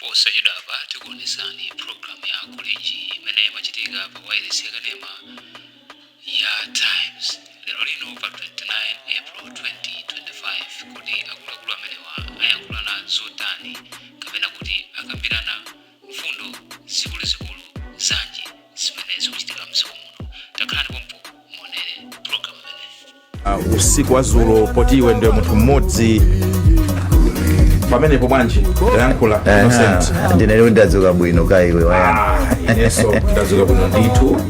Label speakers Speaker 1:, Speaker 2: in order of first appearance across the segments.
Speaker 1: Posachedwapa tikuonesani programu ya Kulinji imene imachitika pa wailesi yakanema ya Times lero lino pa 29 April 2025. Kuti akuluakulu amenewa ayankhulana zotani kapena kuti akambirana mfundo zikuluzikulu zanji zimene zikuchitika mdziko muno, takhalani pompo muonere programu imeneyi.
Speaker 2: Usiku wa zulo, poti iwe ndiwe munthu mmodzi pamenepo, bwanji? Tayankhula, Innocent.
Speaker 3: Ndinali ndadzuka bwino, kaiwe wayana?
Speaker 2: Ah, inenso ndadzuka bwino ndithu.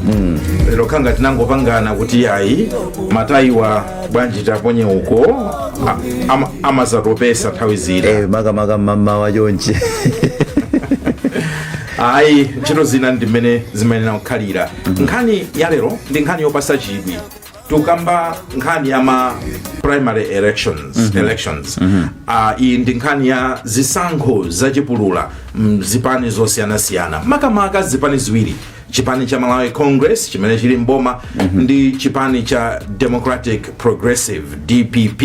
Speaker 2: Lero khanga tinangopangana kuti yayi, matayiwa bwanji taponye uko. Amazatopesa nthawi zina.
Speaker 3: Makamaka mmamawa chonchi.
Speaker 2: Ayi, ntchito zina ndi mmene zimayenera kukhalira. Nkhani ya lero ndi nkhani yopasa chidwi. Tukamba nkhani ya ma primary elections. Iyi ndi nkhani ya zisankho zachipulula mzipani zosiyanasiyana, makamaka zipani ziwiri, chipani cha Malawi Congress chimene chili mboma ndi chipani cha Democratic Progressive, DPP.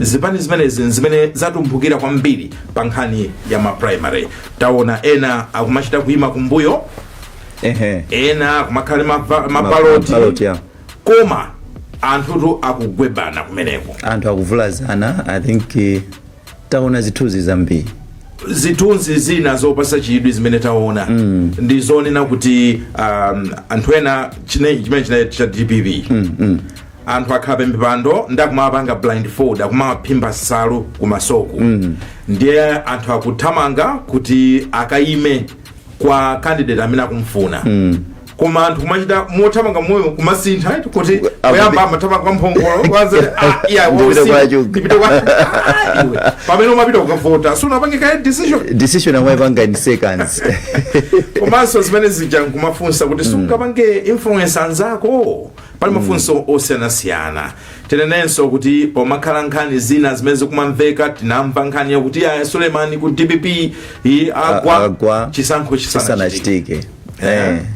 Speaker 2: Zipani zimenezi zimene zatumphukira kwambiri pa nkhani ya ma primary. Taona ena akumachita kuyima kumbuyo, ena akumakhala mabaloti.
Speaker 3: Mabaloti, yeah.
Speaker 2: Koma anthutu akugwebana kumeneko.
Speaker 3: Anthu akuvulazana. I think taona zithunzi zambiri.
Speaker 2: Zithunzi zina zopasa chidwi zimene taona ndi zonena kuti anthu ena chimene chine cha DPP, anthu akhala pamipando ndi akumapanga blindfold, akumaphimba nsalu kumasoku, ndiye anthu akuthamanga kuti akayime kwa candidate amene akumfuna. Koma anthu kumachita mothamanga moyo kumasintha kuti poyamba amathamanga kwa Mphongolo, kwanza, ah, iya.
Speaker 3: Ndipite kwa Chuka.
Speaker 2: Ndipite kwa, ah, iwe pamene umapita kukavota sunapange kaye decision.
Speaker 3: Decision amwayipanga in seconds.
Speaker 2: Komanso zimene zija nkumafunsa kuti sungapange influence anzako. Pali mafunso osiyanasiyana. Tinenenso kuti pomakhala nkhani zina zimene zikumamveka, tinamva nkhani yakuti ya Sulemani ku DPP agwa,
Speaker 3: agwa
Speaker 2: chisankho chisanachitike.
Speaker 3: Chisanachitike.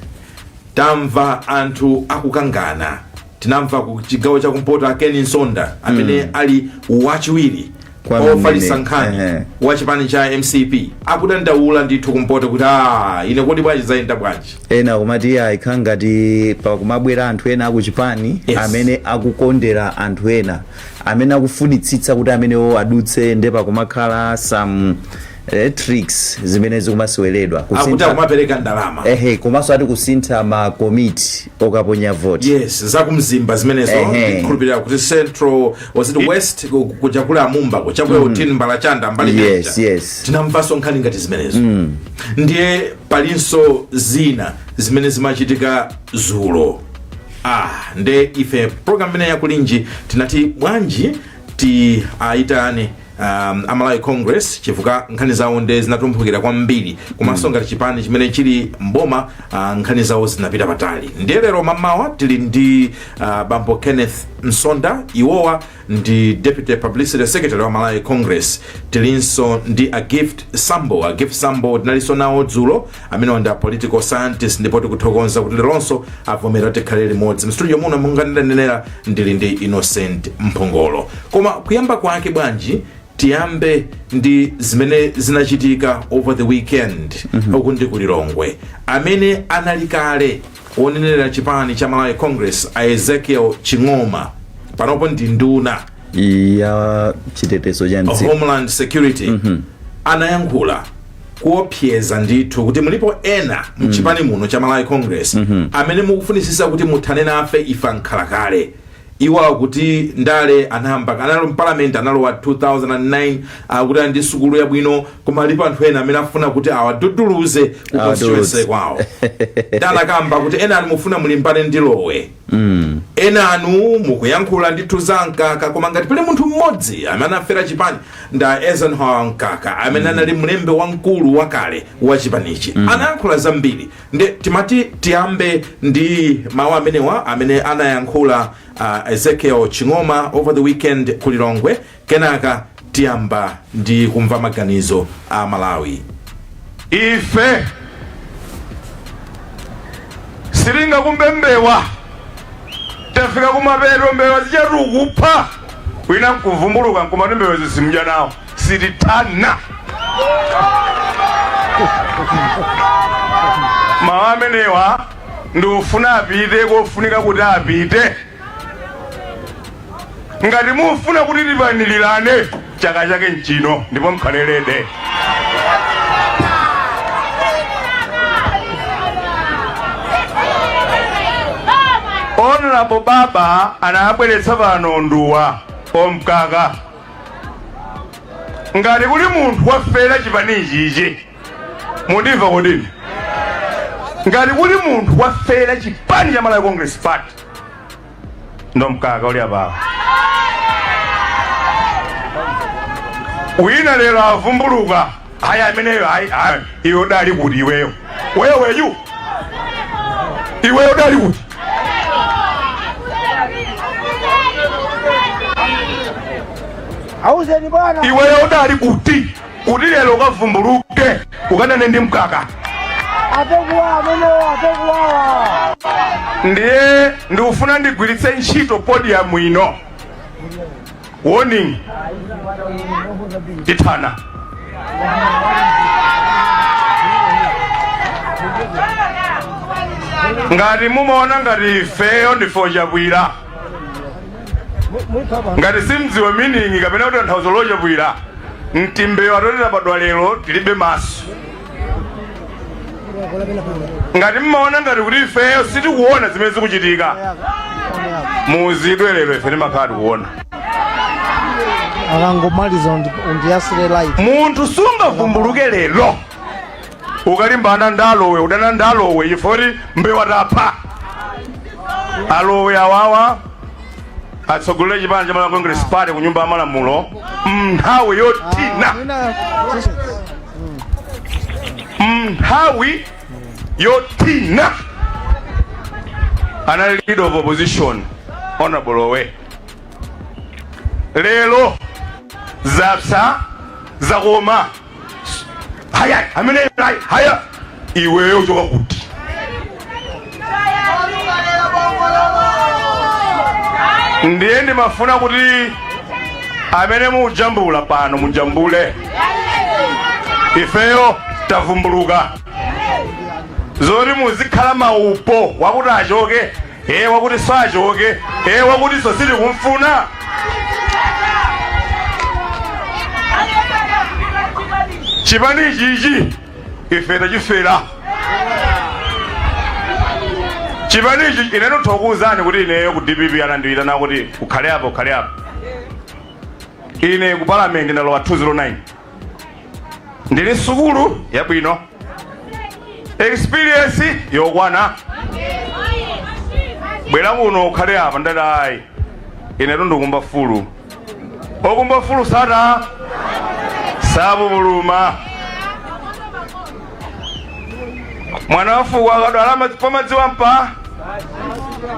Speaker 2: Tamva anthu akukangana. Tinamva ku chigawo chakumpoto a Ken Msonda amene ali wachiwiri
Speaker 3: kwa
Speaker 2: ofalitsa
Speaker 3: mnene.
Speaker 2: nkhani wa chipani cha MCP akudandaula ndithu kumpoto kuti, "Ah, ine kodi bwanji, zayenda bwanji?"
Speaker 3: Ena kumati iya, ikhala ngati pakumabwera anthu ena akuchipani amene akukondera anthu ena amene akufunitsitsa kuti amenewo adutse, nde pakumakhala some tricks zimene zikumaseweredwa.
Speaker 2: Akuti akumapereka ndalama.
Speaker 3: Ehe, komanso ati kusintha ma komiti okaponya voti.
Speaker 2: Yes, zakumzimba zimenezo. Ndikhulupirira kuti Central, was it West, kuchakula amumba kuchakula utini mbalachanda mbali meja. Tinamvanso nkhani ngati zimenezo. Ndiye palinso zina zimene zimachitika zulo. Ah, nde ife program imene yakulinji tinati bwanji ti ayitane Amalawi Congress, chifukwa nkhani zawo nde zinatumphukira kwambiri, komanso ngati chipani chimene chili mboma, nkhani zawo zinapita patali. Ndiye lero mamawa tili ndi bambo Kenneth Msonda, iwowa ndi deputy publicity secretary wa Malawi Congress. Tilinso ndi a Gift Sambo. A Gift Sambo tinalinso nawo dzulo, amene ndi a political scientist, ndipo tikuthokoza kuti leronso avomera tikhale limodzi mstudio muno. Monga ndanenera, ndili ndi Innocent Mphongolo. Koma kuyamba kwake bwanji tiyambe ndi zimene zinachitika over the weekend uku ndi kulilongwe. Amene anali kale wonenera chipani cha Malawi Congress, a Ezekiel Ching'oma, panopo ndi nduna
Speaker 3: ya chitetezo cha mdziko,
Speaker 2: Homeland Security, anayankhula kuopseza ndithu kuti mulipo ena mchipani muno cha Malawi Congress amene mukufunisisa kuti muthane nafe ife ankhalakale. Iwo akuti ndale anayamba analo mpalamenti, analowa 2009, akuti ali ndi sukulu yabwino, koma alipo anthu ena amene afuna kuti awaduduluze ku constituency kwawo. Ndanakamba kuti ena anu mufuna mulimbane ndi Lowe, ena anu mukuyankhula ndithu za Mkaka, koma ngati pali munthu mmodzi amene anafera chipani nda Eisenhower Mkaka, amene anali mlembi wamkulu wakale wa chipanichi. Anayankhula zambiri. Nde timati tiyambe ndi mawu amenewa amene anayankhula Ezekiel Ching'oma over the weekend ku Lilongwe. Kenaka tiyamba ndi kumva maganizo a Malawi.
Speaker 4: Ife sitingakumbe mbewa, tafika kumapeto, mbewa zichatukupha wina nkuvumbuluka nkumati mbewa zisimudya nawo, sitithana. Mawu amenewa ndikufuna apite kofunika kuti apite. Ngati mufuna kuti tipanilirane, chaka chake nchino, ndipo mkhale ready. Honorable Baba anabweretsa pano nduwa omkaka. Ngati kuli munthu wafera chipani ichichi, mundimva kodini? Ngati kuli munthu wafera chipani cha Malawi Congress Party, ndo mkaka uli apapo. Wina lero avumbuluka, ayi ameneyo, ayi ayi, iwe udali kuti? Iweyo weweyu, iweyo udali kuti?
Speaker 5: Auzeni bwana.
Speaker 4: Iweyo udali kuti kuti lero ukavumbuluke ukanene ndi mkaka?
Speaker 5: Apekuwawa amenewo, apekuwawa.
Speaker 4: Ndiye ndikufuna ndigwiritse ntchito podium ino, warning, tithana. Ngati mumaona ngati ifeyo ndife ochapwira, ngati simdziwa meaning kapena kuti tanthauzo lochapwira, mtimbewa toti tabadwa lero tilibe maso. Ngati mmaona ngati kuti ifeyo sitikuona zimene zikuchitika, muzidwe lero ife timakhala tikuona.
Speaker 5: Akangomaliza undiyasire light.
Speaker 4: Munthu sungavumbuluke lero ukalimbana ndi alowe, udana ndi alowe chifukwa kuti mbewa tapha alowe awawa atsogolere chipani cha Malawi Congress Party ku nyumba ya malamulo mnthawi yothina, mnthawi yothina anali leader of opposition Honorable Lowe. Lero zapsa zakoma, haya amene haya haya, iweyo uchoka kuti? Ndiye ndimafuna kuti amene mujambula pano mujambule, ifeyo tavumbuluka. Zoti muzikhala maupo wakuti achoke, e wakuti sachoke, e wakuti so sitikumfuna. Chipani ichichi ife tachifera chipani ichi. Ine ndithokuwuzani kuti ineyo ku DPP anandiyitana kuti ukhale apo, ukhale apo. Ine ku parliament ndalowa 209, ndili sukulu yabwino, experience yokwana. Bwera kuno ukhale apa. Ndati ayi, ine tundikumba fulu, okumba fulu sata sapupuluma. Mwana wa fuko akadwala pamadziwa mpa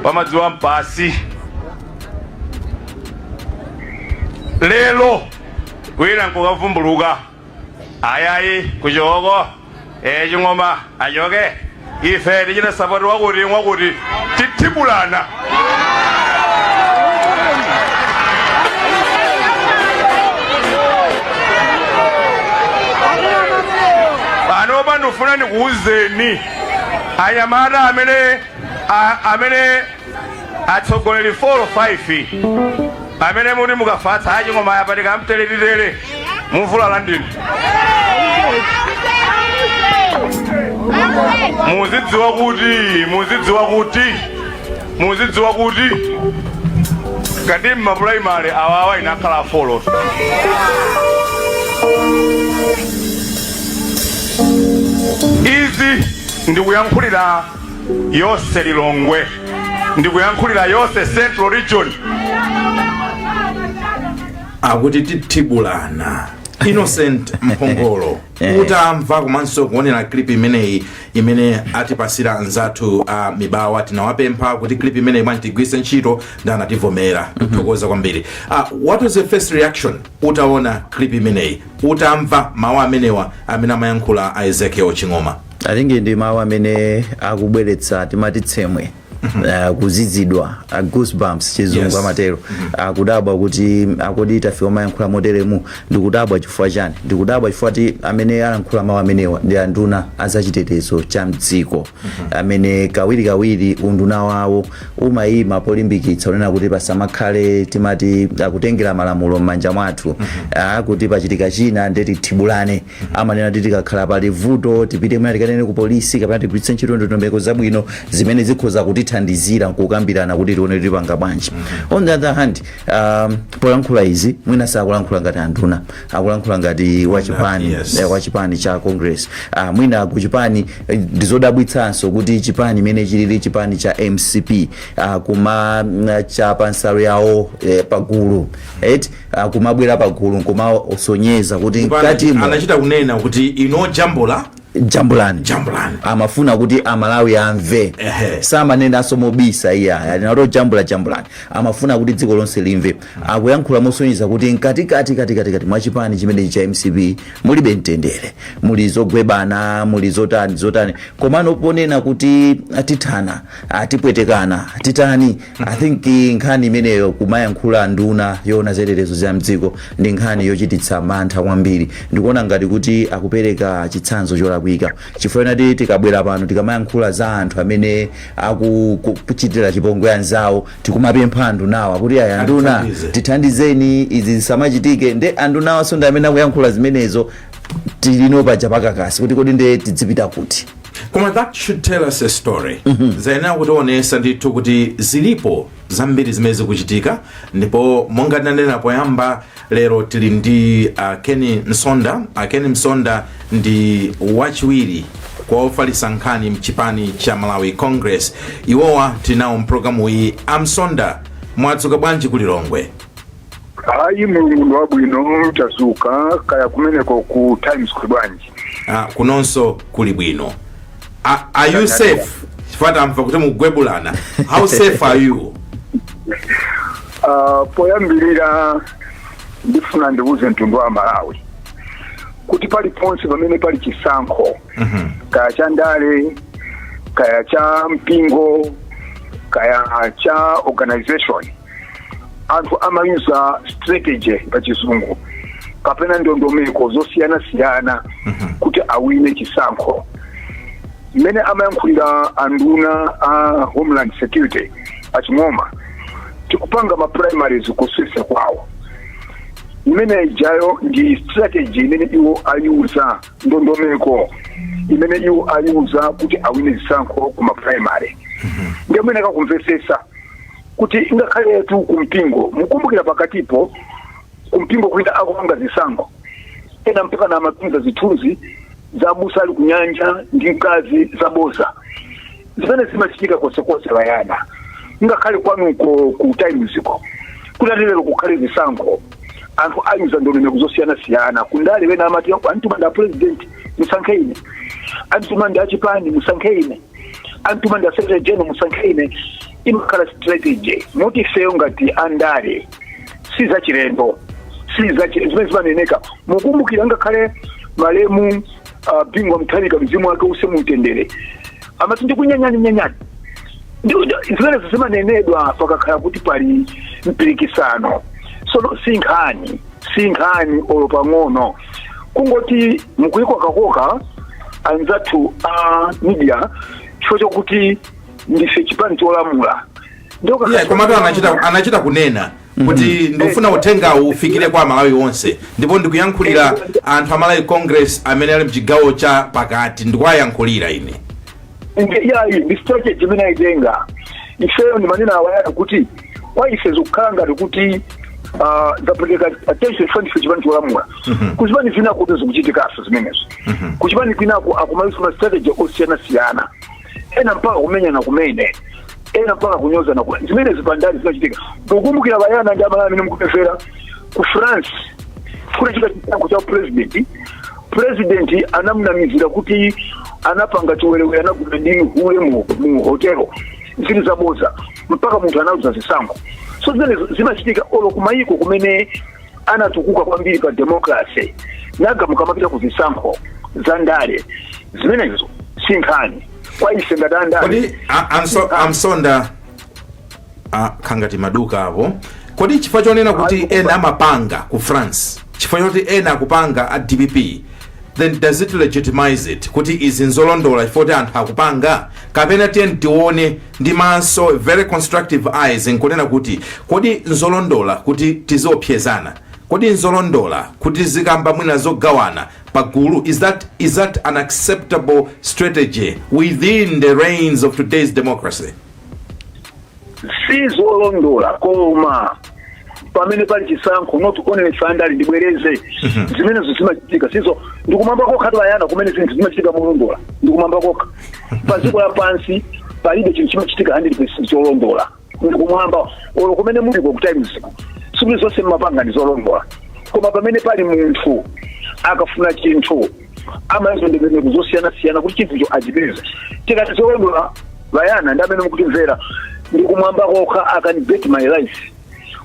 Speaker 4: pamadziwa mpasi. Lero wina nkukavumbuluka, ayayi kuchoko e Ching'oma achoke, ife tichita support wakuti wakuti, tithibulana. Pano pandifuna ndikuwuzeni anyamata amene amene atsogoleri 4 or 5 amene muti mukafatsa aching'oma yapatika mteletitere muvulala ndinu. Muzidziwa kuti kati mmapulaimale awawa inakhala afolo. Izi ndikuyankhulira yonse Lilongwe, ndikuyankhulira yonse Central Region.
Speaker 2: Akuti tithibulana. Innocent Mphongolo, utamva komanso kuonera clip imeneyi imene atipasira anzathu a Mibawa, tinawapempha kuti clip imeneyi bwanji tigwiritse ntchito ndi anativomera, tikuthokoza kwambiri. What was the first reaction utaona clip imeneyi, utamva mawu amenewa amene amayankhula a Ezekiel Ching'oma?
Speaker 3: I think ndi mawu amene akubweretsa timati tsemwe. Kuzizidwa, goosebumps chizungu amatero. Kudabwa kuti akodi tafika mayankhula moteremu. Ndikudabwa chifukwa chani? Ndikudabwa chifukwa ti amene alankhula mawu amenewa ndi anduna azachitetezo cha mdziko, amene kawirikawiri unduna wawo umayima polimbikitsa unena kuti pasamakhale timati akutengera malamulo m'manja mwathu, kuti pachitika china nde tithibulane. Amanena kuti tikakhala pali vuto tipite mwina tikanene ku polisi kapena tigwiritse ntchito ndondomeko zabwino zimene zikhoza kutithandizira nkukambirana kuti tione tipanga bwanji. On the other hand, polankhula izi mwina sakulankhula ngati anduna, akulankhula ngati wachipani, wachipani cha Congress. Mwina kuchipani, ndizodabwitsanso kuti chipani imene chilili chipani cha MCP kuma chapa nsalu yawo pagulu, right? Kumabwera pagulu nkumasonyeza kuti mkatimo
Speaker 2: Anachita kunena kuti ino jambula.
Speaker 3: Jambulani.
Speaker 2: Jambulani.
Speaker 3: Amafuna kuti Amalawi amve. Samanenanso mobisa iyaya, ndinati jambula, jambulani, amafuna kuti dziko lonse limve. Akuyankhula mosonyeza kuti mkatikati katikati mwa chipani chimenechi cha MCP mulibe mtendere, muli zogwebana, muli zotani zotani. Komano ponena kuti tithana, atipwetekana, titani, I think nkhani imeneyo kumayankhula nduna yoona zachitetezo za mdziko ndi nkhani yochititsa mantha kwambiri. Ndikuona ngati kuti akupereka chitsanzo cholakwika, chifukwa nati tikabwera pano tikamayankhula za anthu amene akuchitira chipongwe anzawo, tikumapempha andunawa kuti aya anduna,
Speaker 2: Atithandize.
Speaker 3: tithandizeni izi zisamachitike. Nde andunawanso ndi amene akuyankhula zimenezo. Tilino paja pakakasi kuti kodi nde tidzipita kuti?
Speaker 2: Koma that should tell us a story. Zayenera kutionesa ndithu kuti zilipo zambiri zimene zikuchitika. Ndipo monga ndinanena poyamba, lero tili ndi Ken Msonda. Ken Msonda ndi wachiwiri kwa ofalitsa nkhani mchipani cha Malawi Congress. Iwowa tili nawo mpulogalamu iyi. Amsonda, mwadzuka bwanji kulilongwe?
Speaker 6: Ayi, Mulungu ndi wabwino, tadzuka. Kaya kumeneko ku Times kuli bwanji?
Speaker 2: Kunonso kuli bwino. Are you safe? Chifukwa tamva kuti mugwebulana. How safe are you?
Speaker 6: Poyambirira ndifuna ndiuze mtundu wa Malawi kuti paliponse pamene pali chisankho, kaya cha ndale, kaya cha mpingo, kaya cha organization, anthu amayuza strategy pa chizungu kapena ndondomeko zosiyanasiyana kuti awine chisankho. Mmene amayankhulira anduna a Homeland Security aching'oma, tikupanga ma primaries kusese kwawo, imene ijayo ndi strategy imene iwo ayuza, ndondomeko imene iwo ayuza kuti awine zisankho kuma primary. Ndiye mwene kakumvesesa kuti ngakhaletu kumpingo, mukumbukira pakatipo kumpingo kwina akupanga zisankho, ena mpaka na amatumiza zithunzi za abusa ali kunyanja ndi mkazi zaboza, zimene zimachitika konsekonse. Bayana, ngakhale kwanuko ku Timesiko, kuti lero kukhale zisankho, anthu ayuza ndondomeko zosiyanasiyana. Kundale wena amati antuma ndi a president, musankhe ine, antuma ndi achipani, musankhe ine, antuma ndi a secretary general, musankhe ine. Imakhala strategy moti ifeyo ngati andale si zachilendo, si zimene zimaneneka. Mukumbukira ngakhale malemu Bingu Mutharika, mzimu wake use mumtendere, amati ndikunyanyani nyanyani. Zimenezo zimanenedwa pakakhala kuti pali mpikisano. Sono si nkhani, si nkhani olo pang'ono. Kungoti mukuyikokakoka anzathu a media chifukwa chokuti ndife chipani cholamula.
Speaker 2: Yeah, komatu anachita kunena kuti ndikufuna uthengawu ufikire kwa Amalawi onse, ndipo ndikuyankhulira anthu a Malawi Congress amene ali mchigawo cha pakati, ndikuwayankhulira ine.
Speaker 6: Yayi, ndi strategy imene ayitenga. Ifeyo ndi manena awayana kuti kwa ife zikukhala ngati kuti zapereka attention chifukwa ndife chipani cholamula. Kuchipani zina kuti zikuchitikaso zimenezo, kuchipani kwinako akumayusa ma strategy osiyanasiyana, ena mpaka kumenyana kumene, ena mpaka kunyozana kumene. Zimene zipandali zimachitika. Mukumbukira bayana ndi Amalawi amene mukumvera, ku France kunachita chisankho cha president. President anamunamizira kuti anapanga chiwerewere, anagona ndi hule mu hotelo, zili zaboza, mpaka munthu analuza zisankho. So zimene zimachitika olo kumayiko kumene anatukuka kwambiri pa democracy, naga mukamapita ku zisankho za ndale, zimenezo si nkhani. Kwa ife ngati andale.
Speaker 2: Kodi amsonda khangati maduka apo, kodi chifukwa chonena kuti ena amapanga ku France, chifukwa choti ena akupanga a DPP, then does it legitimize it kuti izi nzolondola chifukwa kuti anthu akupanga? Kapena tiye tione ndi maso, very constructive eyes, nkunena kuti kodi nzolondola kuti tiziopsezana? Kodi nzolondola kuti zikamba mwina zogawana pagulu? Is that an acceptable strategy within the reigns of today's democracy?
Speaker 6: Sizolondola, koma pamene pali chisankho, not only andale, ndibwereze, zimenezo zimachitika. Sizo ndikumwamba kokha tayana kumene zinthu zimachitika molondola, ndikumwamba kokha. Pa dziko lapansi palibe chinthu chimachitika 100% cholondola. Ndikumwamba olo kumene muliko ku Times, sikuti zonse mmapanga ndi zolondola. Koma pamene pali munthu akafuna chinthu amayezo ndondomeko zosiyanasiyana kuti chinthucho achipeze. Tikati zolondola, vayana ndi amene mukutimvera, ndikumwamba kokha. I can bet my life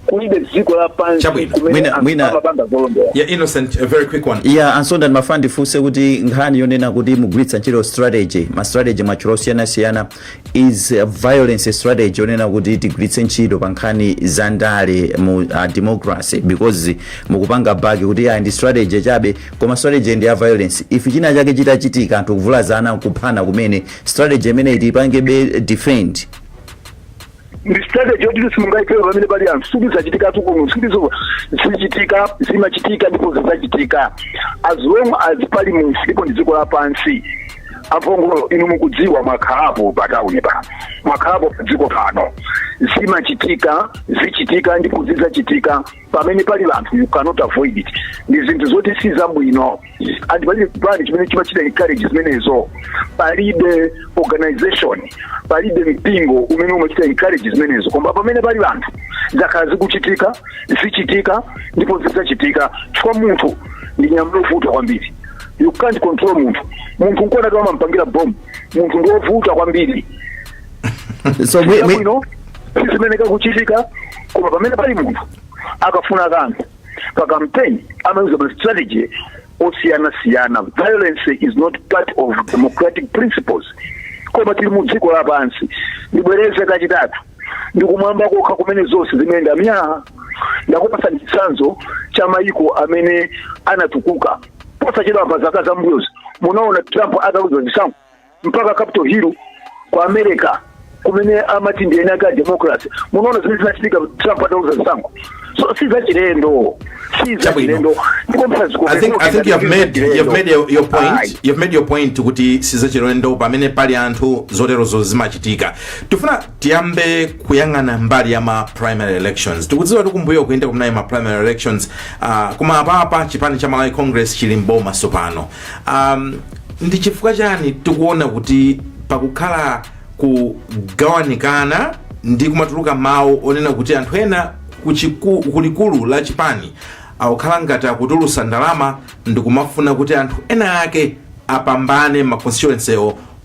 Speaker 6: kulibe dziko lapansi
Speaker 2: Chabwino.
Speaker 6: kumene anthu amapanga zolondola.
Speaker 2: Yeah, Innocent, a very quick one.
Speaker 3: Ya, Ansonda, ndimafuna ndifunse kuti nkhani yonena kuti mugwiritsa ntchito strategy, ma strategy mwatchula osiyanasiyana, is a violence strategy yonena kuti tigwiritse ntchito pa nkhani za ndale mu democracy? Because mukupanga back kuti ya ndi strategy chabe, koma strategy ndi ya violence. If china chake chitachitika, anthu kuvulazana, kuphana kumene, strategy imeneyi tiyipangebe defend?
Speaker 6: Ndi strategy yoti simungayipewe pamene pali anthu. Sikuti zachitikatu kuno, sikuti zichitika, zimachitika ndipo zidzachitika as long as pali munthu ndipo ndi dziko lapansi. Aphongolo, inu mukudziwa, mwakhalapo patawuni pa, mwakhalapo pa dziko pano. Zimachitika, zichitika ndipo zidzachitika pamene pali anthu. You cannot avoid it. Ndi zinthu zoti si zabwino, and palibe chipani chimene chimachita encourage zimenezo, palibe organization, palibe mpingo umene umachita encourage zimenezo. Koma pamene pali anthu zakhala zikuchitika, zichitika ndipo zidzachitika, chifukwa munthu ndi nyama yovuta kwambiri. You can't control munthu. Munthu nkuona kuti amampangira bomu, munthu ndi wovuta kwambiri.
Speaker 3: So
Speaker 6: bwino sizimeneka kuchitika, koma pamene pali munthu akafuna kanthu pa campaign amayuza ma strategy osiyanasiyana. Violence is not part of democratic principles, koma tili mu dziko lapansi. Ndibwereze kachitatu, ndikumwamba kokha kumene zonse zimene myaa. Ndakupasa chitsanzo cha mayiko amene anatukuka posachedwa pa zaka zambuyozi. Munaona Trump ataluza zisankho, mpaka Capitol Hill ku America kumene amati ndi ene ake a democracy, munaona zimene zinachitika Trump ataluza zisankho. So si zachilendo, si zachilendo, ndipo
Speaker 2: I think you've made your point. You've made your point kuti sizachilendo, pamene pali anthu zoterozo zimachitika. Tifuna tiyambe kuyang'ana mbali ya ma primary elections. Tikudziwa kuti kumbuyo kuyenda kunayi ma primary elections, koma apapa chipani cha Malawi Congress chili mboma sopano. Ndi chifukwa chani tikuona kuti pakukhala kugawanikana ndi kumatuluka mawu onena kuti anthu ena kulikulu la chipani akukhala ngati akutulusa ndalama ndikumafuna kuti anthu ena ake apambane ma constituency,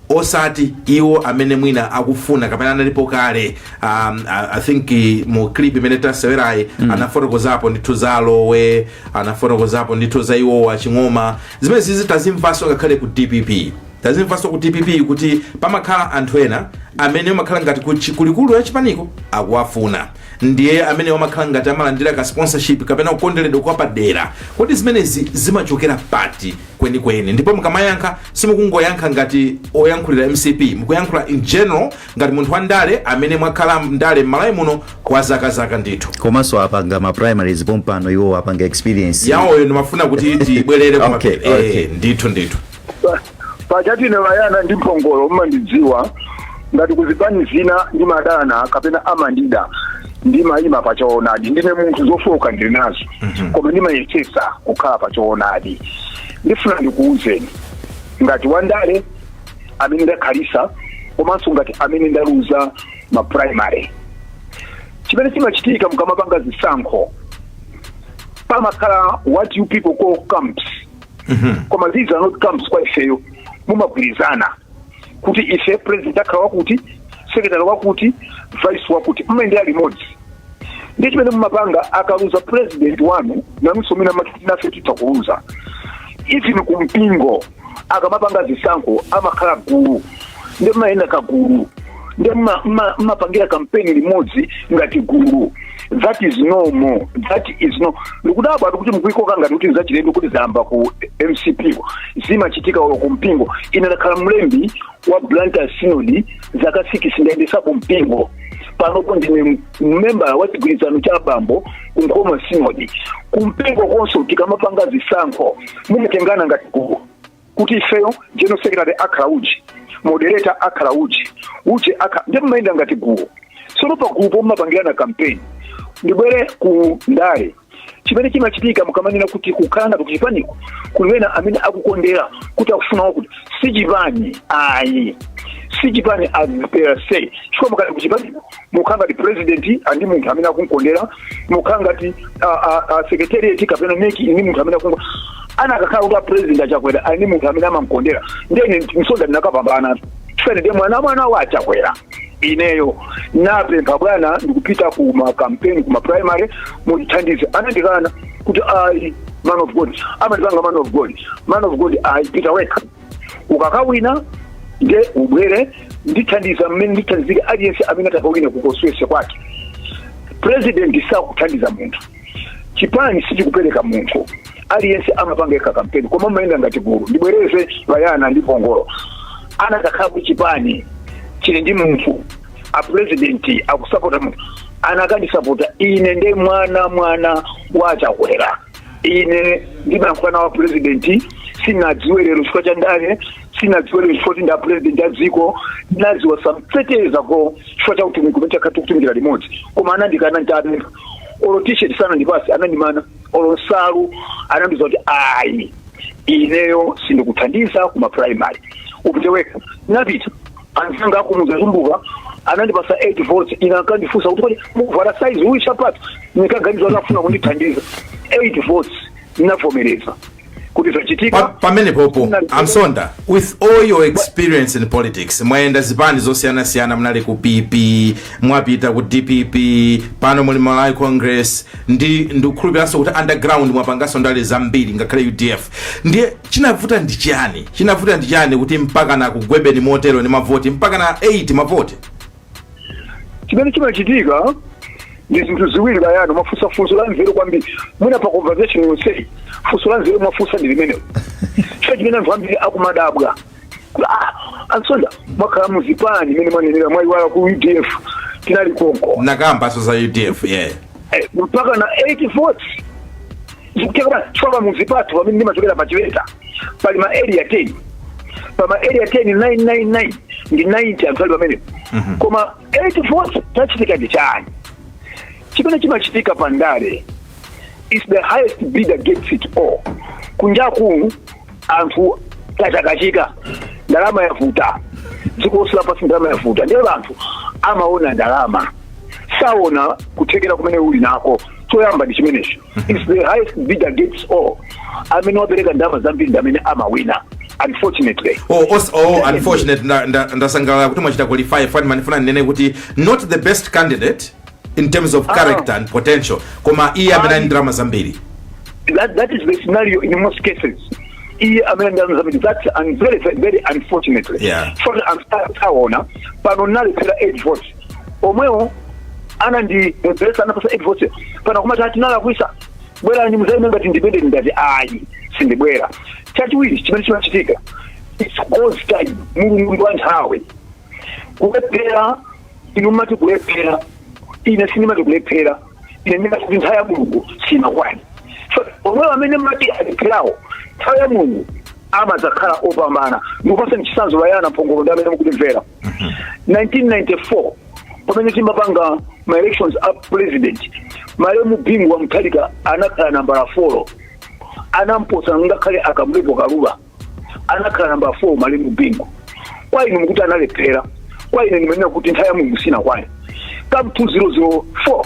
Speaker 2: osati iwo amene mwina akufuna kapena analipo kale? I think mu clip imene tasewerayi anafotokozapo ndithu za Lowe, anafotokozapo ndithu za iwowa Ching'oma. Zimene zizi tazimvanso ngakhale ku DPP, tazimvanso ku DPP kuti pamakhala anthu ena amene amakhala ngati kulikulu ya chipaniko akuwafuna, ndiye amene amakhala ngati amalandira ka sponsorship kapena kukonderedwa kwa padera. Kodi zimenezi zimachokera pati kwenikweni? Ndipo mukamayankha, simukungoyankha ngati oyankhulira MCP, mukuyankhula in general ngati munthu wandale amene mwakhala ndale m'Malawi muno kwa zakazaka ndithu.
Speaker 3: Komanso apanga ma primaries pompano, iwo apanga experience.
Speaker 2: Yawoyo ndimafuna kuti tibwerere kuma Ndithu ndithu.
Speaker 6: Pachati ine vayana ndi mphongolo mmandidziwa, ngati kuzipani zina ndimadana kapena amandida, ndimayima pachoonadi. Ndine munthu zofoka ndili nazo, koma ndimayesesa kukhala pachoonadi. Ndifuna ndikuwuzeni ngati wandale amene ndakhalisa, komanso ngati amene ndaluza ma primary, chimene chimachitika mukamapanga zisankho, pamakhala what you people call camps, koma these are not camps kwa ifeyo. Mumagwirizana kuti ife president akhala wakuti, secretary wakuti, vice wakuti, mmayendera limodzi. Ndi chimene mumapanga, akaluza president wanu, nanunso mina mati nafe titha kuluza. Even kumpingo akamapanga zisankho amakhala gulu. Ndi mmayenda kagulu, ndi mmapangira kampeni limodzi ngati gulu. That is normal, that is no. Ndikudabwa kuti mukuikoka ngati kuti nzachilendo kuti zayamba ku MCP. Zimachitika olo ku mpingo. Ine ndakhala mlembi wa Blantyre Synod zaka 6, ndayendesapo mpingo. Panopo ndine member wa chigwirizano cha abambo ku Nkhoma Synod. Kumpingo konso tikamapanga zisankho mumatengana ngati gulu kuti ifeyo general secretary akhala uji, moderator akhala uji, uji akhala, ndi mmayenda ngati gulu. Tsono pa gulupo mumapangirana campaign. Ndibwere ku ndale. Chimene chimachitika, mukamanena kuti kukhala ngati kuchipaniko kuli wena amene akukondera kuti akufuna wakuti, si chipani ayi, si chipani as per se, chifukwa mukati kuchipaniko mukhala ngati president andi munthu amene akunkondera, mukhala ngati secretariat kapena NEC ndi munthu amene akunko ana. Akakhala kuti a president Achakwera ali ndi munthu amene amankondera, ndene Msonda ndinakapambana, chifukwa ndiye mwana wa Achakwera. Ineyo napempha, "Bwana, ndikupita ku ma campaign, ku ma primary, mundithandize." Anandikana kuti, "Ayi, man of God." Amandipanga man of God, man of God, "Ayi, pita wekha, ukakawina nde ubwere, ndithandiza mmene ndithandizike aliyense amene atakawina ku constituency kwake." President sakuthandiza munthu, chipani sichikupereka munthu, aliyense amapanga yekha kampeni, koma mayenda ngati gulu. Ndibwereze, Bayana ndi Pongolo, anakakhala ku chipani chili ndi munthu, a president akusapota munthu, anakandisapota ine. Nde mwana wa Chakwera, ine ndimayankhula nawo president. Sinadziwe lero chifukwa cha ndale, sinadziwe lero chifukwa kuti nda president a dziko. Ndinadziwa some 30 years ago chifukwa cha utumiki umene takhala tikutumikira limodzi. Koma anandikana ntapempha olo T-shirt sanandipase, anandimana olo nsalu. Anandiuza kuti, "Ayi, ineyo sindikuthandiza kuma primary, upite wekha." Napita, anzanga akumuza Tumbuka anandipasa 8 votes. Ine ankandifunsa kuti, "Kodi mukuvala size uyi sapato?" Nikaganiza akafuna kundithandiza. 8 votes, ndinavomereza kuti zachitika.
Speaker 2: Pamene popo, Amsonda, with all your experience in politics, mwayenda zipani zosiyanasiyana, munali ku PP, mwapita ku DPP, pano muli Malawi Congress, ndi ndikukhulupiranso kuti underground mwapanganso ndale zambiri, ngakhale UDF. Ndiye chinavuta ndi chiyani? Chinavuta ndi chiyani kuti mpaka na kugwebeni motero ndi mavoti mpaka na 8 mavoti?
Speaker 6: Chimene chimachitika ndi zinthu ziwiri. Bayano, mwafunsa funso la nzeru kwambiri. Mwina pa conversation yonseyi funso la nzeru mwafunsa ndi limenelo, chifukwa chimene anthu ambiri akumadabwa kuti, "Ah, Ansonda, mwakhala muzipani imene mwanenera, mwayiwala ku UDF tinali konko."
Speaker 2: Nakambanso za UDF, yeah.
Speaker 6: Mpaka na 8 votes zikutheka chifukwa muzipatso pamene ndimachokera pachileta pali ma area 10. Pa ma area 10, 999 ndi 90 anthu ali pamenepo, koma 8 votes. Chachitika ndi chani? Chimene chimachitika pa ndale is the highest bidder gets it all. Kunjaku anthu kachakachika, ndalama yavuta, dziko lonse lapansi ndalama yavuta, ndiye anthu amaona ndalama, saona kuthekera kumene uli nako. Choyamba ndi chimenecho, is the highest bidder gets all. Amene wapereka ndalama zambiri ndi amene amawina, unfortunately.
Speaker 2: Oh, unfortunate. Ndasangalala kuti mwachita qualify fani. Manifuna ndinene kuti not the best candidate in terms of character and potential, koma iye amene ali ndalama zambiri.
Speaker 6: That is the scenario in most cases. Iye amene ndalama zambiri, that's and very, very, very unfortunately. So taona pano nalephera 8 votes, omwewo anandibesa, anapasa 8 votes. Pano kumati atinalakwisa, bwerani muzaime ngati independent. Ngati ayi, sindibwera. Chachiwiri chimene chimachitika, it's God's time. Mulungu ndi wa nthawi. Kulephera, inu mumati kulephera, ine sindimati kulephera. Ine ndimati kuti nthawi ya Mulungu simakwani. So omwewo amene mati alepherawo, nthawi ya Mulungu amadzakhala opambana. Ndikupasani chitsanzo, Bayana, Mphongolo ndi amene mukutimvera. 1994 pamene timapanga ma elections a president, malemu Bingu wa Mutharika anakhala nambala 4, anamposa ngakhale Akamlepo Kaluba. Anakhala namba 4 malemu Bingu. Kwa inu mukuti analephera, kwa ine ndimanena kuti nthawi ya Mulungu sinakwane. Come 2004,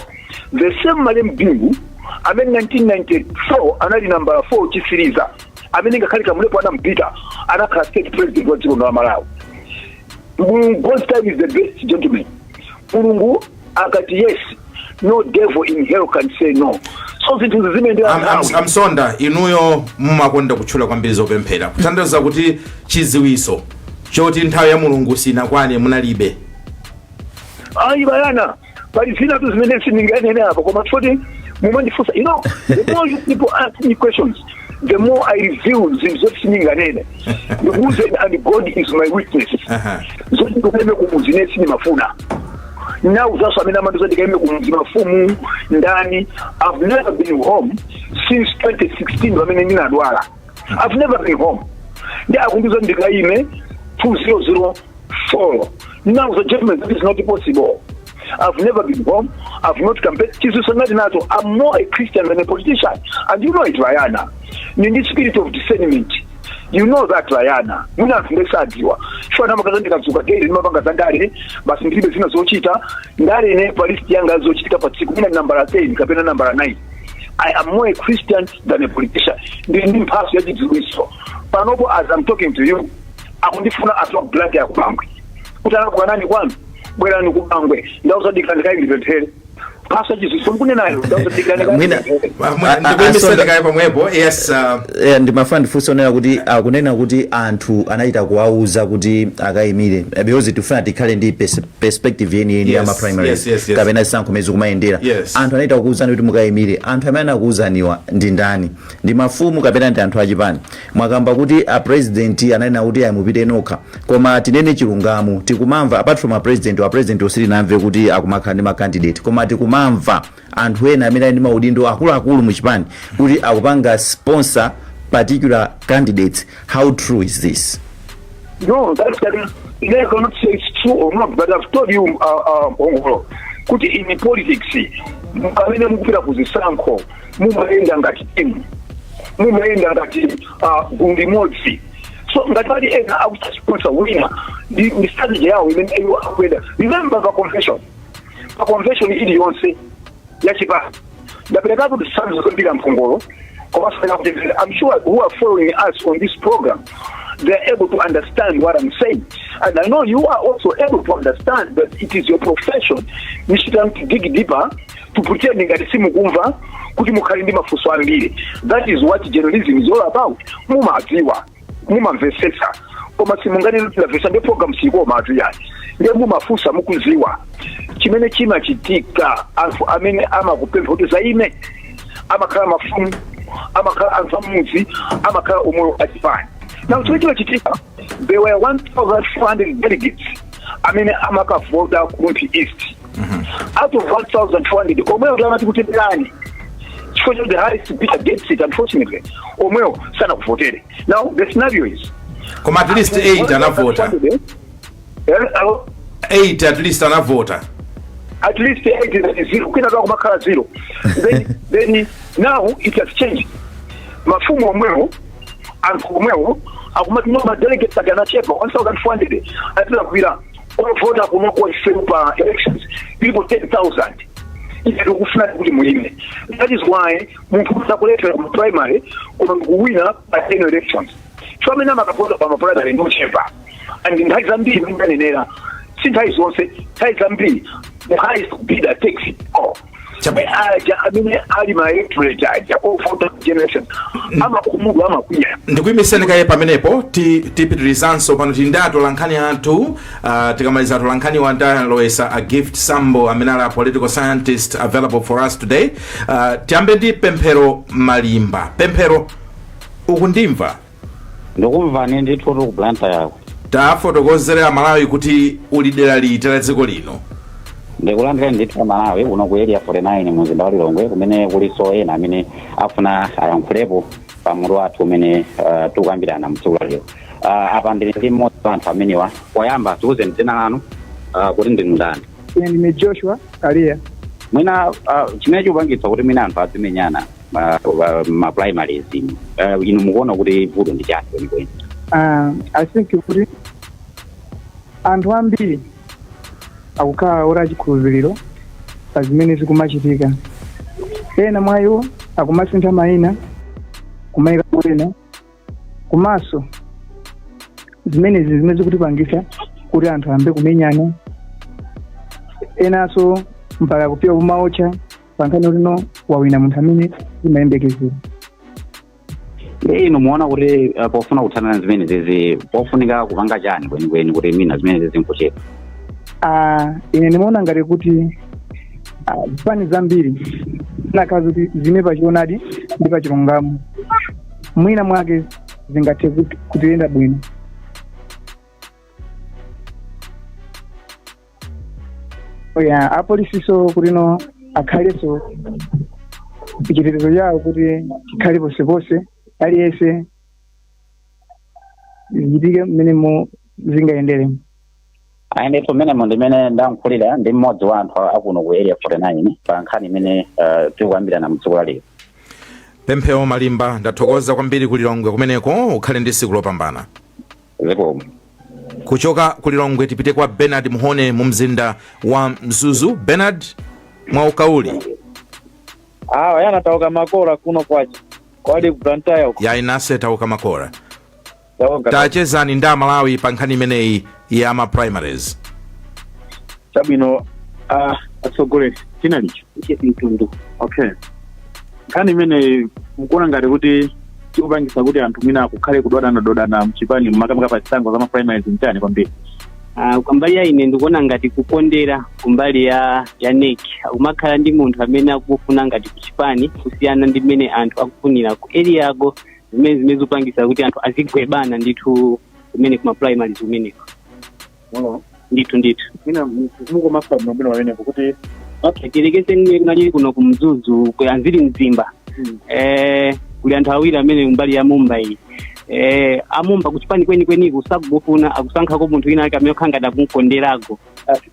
Speaker 6: the same malemu Bingu amene 1994 anali nambala 4 chisiriza, amene ngakhale Kamlepo anampita, anakhala state president wa dziko la Malawi. Mulungu, God's time is the best, gentlemen. Mulungu akati yes, no devil in hell can say no. So zinthu zimene
Speaker 2: Amsonda, inuyo mumakonda kutchula kwambiri zopemphera, kutanthauza kuti chiziwiso Choti nthawi ya Mulungu sinakwane munalibe.
Speaker 6: Ayi bayana, pali zina tu zimene sindinganene apo, koma choti mumandifunsa, the more you people ask me questions, the more I reveal zinthu zoti sindinganene. Ndikuuze, and God is my witness, zoti ndikaime kumudzi ine sindimafuna. Nauzaso amene amandiuza ndikaime kumudzi, mafumu ndani, I've never been home since 2016 pamene ndinadwala. I've never been home. Ndi akundiuza ndikaime 2004. Now the gentlemen, that is not possible. I've never been home. I've not campaigned. Chisusangati nazo. I'm more a Christian than a politician. And you know it, Rihanna. In the spirit of discernment. You know that, Rihanna. Mwina anthu ndesadziwa. Chifana makaza ndikadzuka daily ndimapanga za ndale, basi, ndilibe zina zochita. Ndale ine pa list yanga zochitika pa tsiku mwina nambala 10 kapena nambala 9. I am more a Christian than a politician. Ndili ndi mphaso ya chidziwitso. Panopo as I'm talking to you, akundifuna anthu a ya kubangwe. Kuti anakukanani kwanu, bwerani kubangwe. Ndausadikira ndikayi ndipemphere. Mphaso ya chidziwitso mkunenayo, ndausadikira ndikayi ndipemphere.
Speaker 2: Ndikuyimiseni pamwepo, yes.
Speaker 3: Ndimafuna ndifunse onena kuti akunena kuti anthu anachita kuwauza kuti akayimire, because tifuna tikhale ndi perspective yeniyeni ya ma primaries kapena zisankho mezi kumayendera. Anthu anachita kukuwuzani kuti mukayimire. Anthu amene anakuwuzaniwa ndi ndani? Ndi mafumu kapena ndi anthu achipani? Mwakamba kuti a president ananena kuti ayimupite nokha, koma tinene chilungamo, tikumamva, apart from a president, a president ositinamve kuti akumakhala ndi ma candidate, koma tikumamva anthu ena amene ali ndi maudindo akuluakulu muchipani kuti akupanga sponsor particular candidates. How true is this?
Speaker 6: No, that's that. I cannot say it's true or not, but I've told you, Ongolo, kuti in politics, pamene mukupita kuzisankho, mumayenda ngati team, mumayenda ngati gulu limodzi. So ngati pali ena akuta sponsor wina, ndi strategy yawo imene iwo akuyenda. Remember pa convention iliyonse yachipani, ndaperekapo zitsanzo zambiri mphongolo, komanso kuti I'm sure who are following us on this program, they are able to understand what I'm saying. And I know you are also able to understand that it is your profession. You should have to dig deeper to pretend ngati simukumva kuti mukhale ndi mafunso ambiri. That is what journalism is all about. Mumadziwa, mumamvetsetsa, koma simunganene kuti ndamvetsa ndi program sikoma atuyani. Ndiye mumafunsa mukuziwa chimene chimachitika. Anthu amene amakupempha kuti zaime amakhala mafumu, amakhala anthu amudzi, amakhala omweyo achipani. Now chimene chimachitika, there were 1400 delegates amene amakavota ku Rumphi East. Out of 1400, omweyo amati kutemberani chifukwa cha the highest bidder gets it, unfortunately omweyo sanakuvotere. Now the scenario is
Speaker 2: Koma at least 8 anavota.
Speaker 6: Hello?
Speaker 2: 8 at least anavota.
Speaker 6: At least 8 is zero, kwina kwa kumakhala zero. Then now it has changed. Mafumu omwewo, anthu omwewo akumati no, ma delegates ati anachepa, 1400 atira kwira ovota kunoko ife pa elections ilipo 10,000, ife tikufuna kuti muime. That is why munthu usakuletera ku primary koma ndikuwina pa general elections. So amene amakavota pa ma primary ndochepa, and nthawi zambiri ndanenera, si nthawi zonse, nthawi zambiri the highest bidder takes it all. Aja amene ali ma electorate aja ovota generation amakhumudwa, amakwiya.
Speaker 2: Ndikuyimiseni kaye pamenepo. Tipitirizanso pano, tili ndi atolankhani athu. Tikamaliza atolankhani wandalowesa a Gift Sambo amene ali a political scientist available for us today. Tiyambe ndi Pemphero Malimba. Pemphero, ukundimva?
Speaker 7: Ndikumvani ndithu ku Blantyre yako.
Speaker 2: Tafotokozera Malawi kuti uli dera liti la dziko lino.
Speaker 7: Ndikulandira ndithu Malawi kuno ku Area 49 mumzinda wa Lilongwe, kumene kulinso ena amene afuna ayankhulepo pa mutu wathu umene tikukambirana mtsiku la lero. Apa ndili ndi mmodzi wa anthu amenewa. Poyamba tiwuzeni dzina lanu, kuti ndinu ndani?
Speaker 8: Ine ndine Joshua Kalia.
Speaker 7: Mwina chimene chikupangitsa kuti mwina anthu azimenyana ma primaries inu mukuona kuti vuto ndi chani kwenikweni?
Speaker 8: I think kuti anthu ambiri akukhala ora chikhulupiriro pa zimene zikumachitika. Ena mwa iwo akumasintha mayina kumayika ena, komanso zimenezi zimene zikutipangisa kuti anthu ayambe kumenyana, enanso mpaka kupita kumaotcha pa nkhani kuti no, wawina munthu amene zimayembekezera.
Speaker 7: Ndi inu muona kuti pofuna kuthana na zimene zizi pofunika kupanga chani kwenikweni kuti mina zimene zizi nkuchepa?
Speaker 8: Ine ndimaona ngati kuti zipani zambiri zinakhala kuti zime pachionadi ndi pachilungamo, mwina mwake zingathe kutiyenda bwino. Ya apolisiso kutino akhalenso chitetezo chawo kuti chikhale ponseponse, aliyense zichitike mmene mo zingayendere.
Speaker 7: Ayi ndithu, mmenemo ndimene ndayankhulira ndi mmodzi wa anthu akuno ku Area 49 pa nkhani imene tikukambirana mtsiku la lero.
Speaker 2: Pemphero Malimba, ndathokoza kwambiri ku Lilongwe kumeneko, ukhale ndi tsiku lopambana.
Speaker 7: Zikomo.
Speaker 2: Kuchoka ku Lilongwe tipite kwa Bernard Muhone mu mzinda wa Mzuzu. Bernard, mwaukauli.
Speaker 9: Awa yana tauka makora kuno kwacha kwali ku Blantyre uko.
Speaker 2: Yayi, nase tauka makora.
Speaker 9: Tauka.
Speaker 2: Tachezani ndi Amalawi pa nkhani imeneyi ya ma primaries.
Speaker 9: Chabwino, atsogoleri china licho
Speaker 10: mtundu.
Speaker 9: Okay, nkhani imeneyi mukuona ngati kuti chikupangisa kuti anthu mwina kukhale kudodana-dodana mchipani, makamaka pa zisankho za ma primaries, mchani kwambiri?
Speaker 10: Kumbali ya ine ndikuona ngati kukondera kumbali ya NEC, kumakhala ndi munthu amene akufuna ngati kuchipani kusiyana ndi mmene anthu akufunira ku area yako, zimene zikupangisa kuti anthu azigwebana ndithu kumene kuma primaries kumeneko. Ndithu ndithu.
Speaker 9: Mwina mukomafa bwinobwino pamenepo kuti
Speaker 10: Okay, tiyerekeze kunalili kuno ku Mzuzu, ku anziri Mzimba, kuli anthu awiri amene mbali ya Mumba iyi, amumba kuchipani kwenikweni kusakufuna, akusankhako munthu wina ake amene okhala ngati akumkonderako.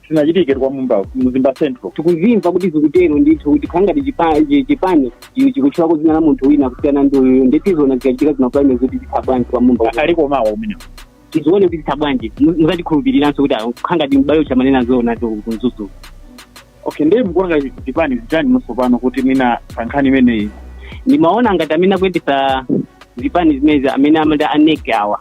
Speaker 9: Sinachitike kwa Mumba, Mzimba Central.
Speaker 10: Tikuzimva kuti zikutero ndithu, kuti khala ngati chipani chikutchulako dzina la munthu wina kusiyana ndi uyu. Ndetizona zikachitika zima primaries kuti zitha bwanji kwa Mumba.
Speaker 9: Aliko mawa umenewo.
Speaker 10: Tizione kuti zitha bwanji. Muzatikhulupiriranso kuti khala ngati m'bale uchamanena zoona tu kumzuzu.
Speaker 9: Okay, ndiye mukuona ngati chipani zitani tsopano kuti mwina pa nkhani imeneyi?
Speaker 10: Ndimaona ngati amene akuyendetsa zipani zimenezi, amene amati a NEC awa,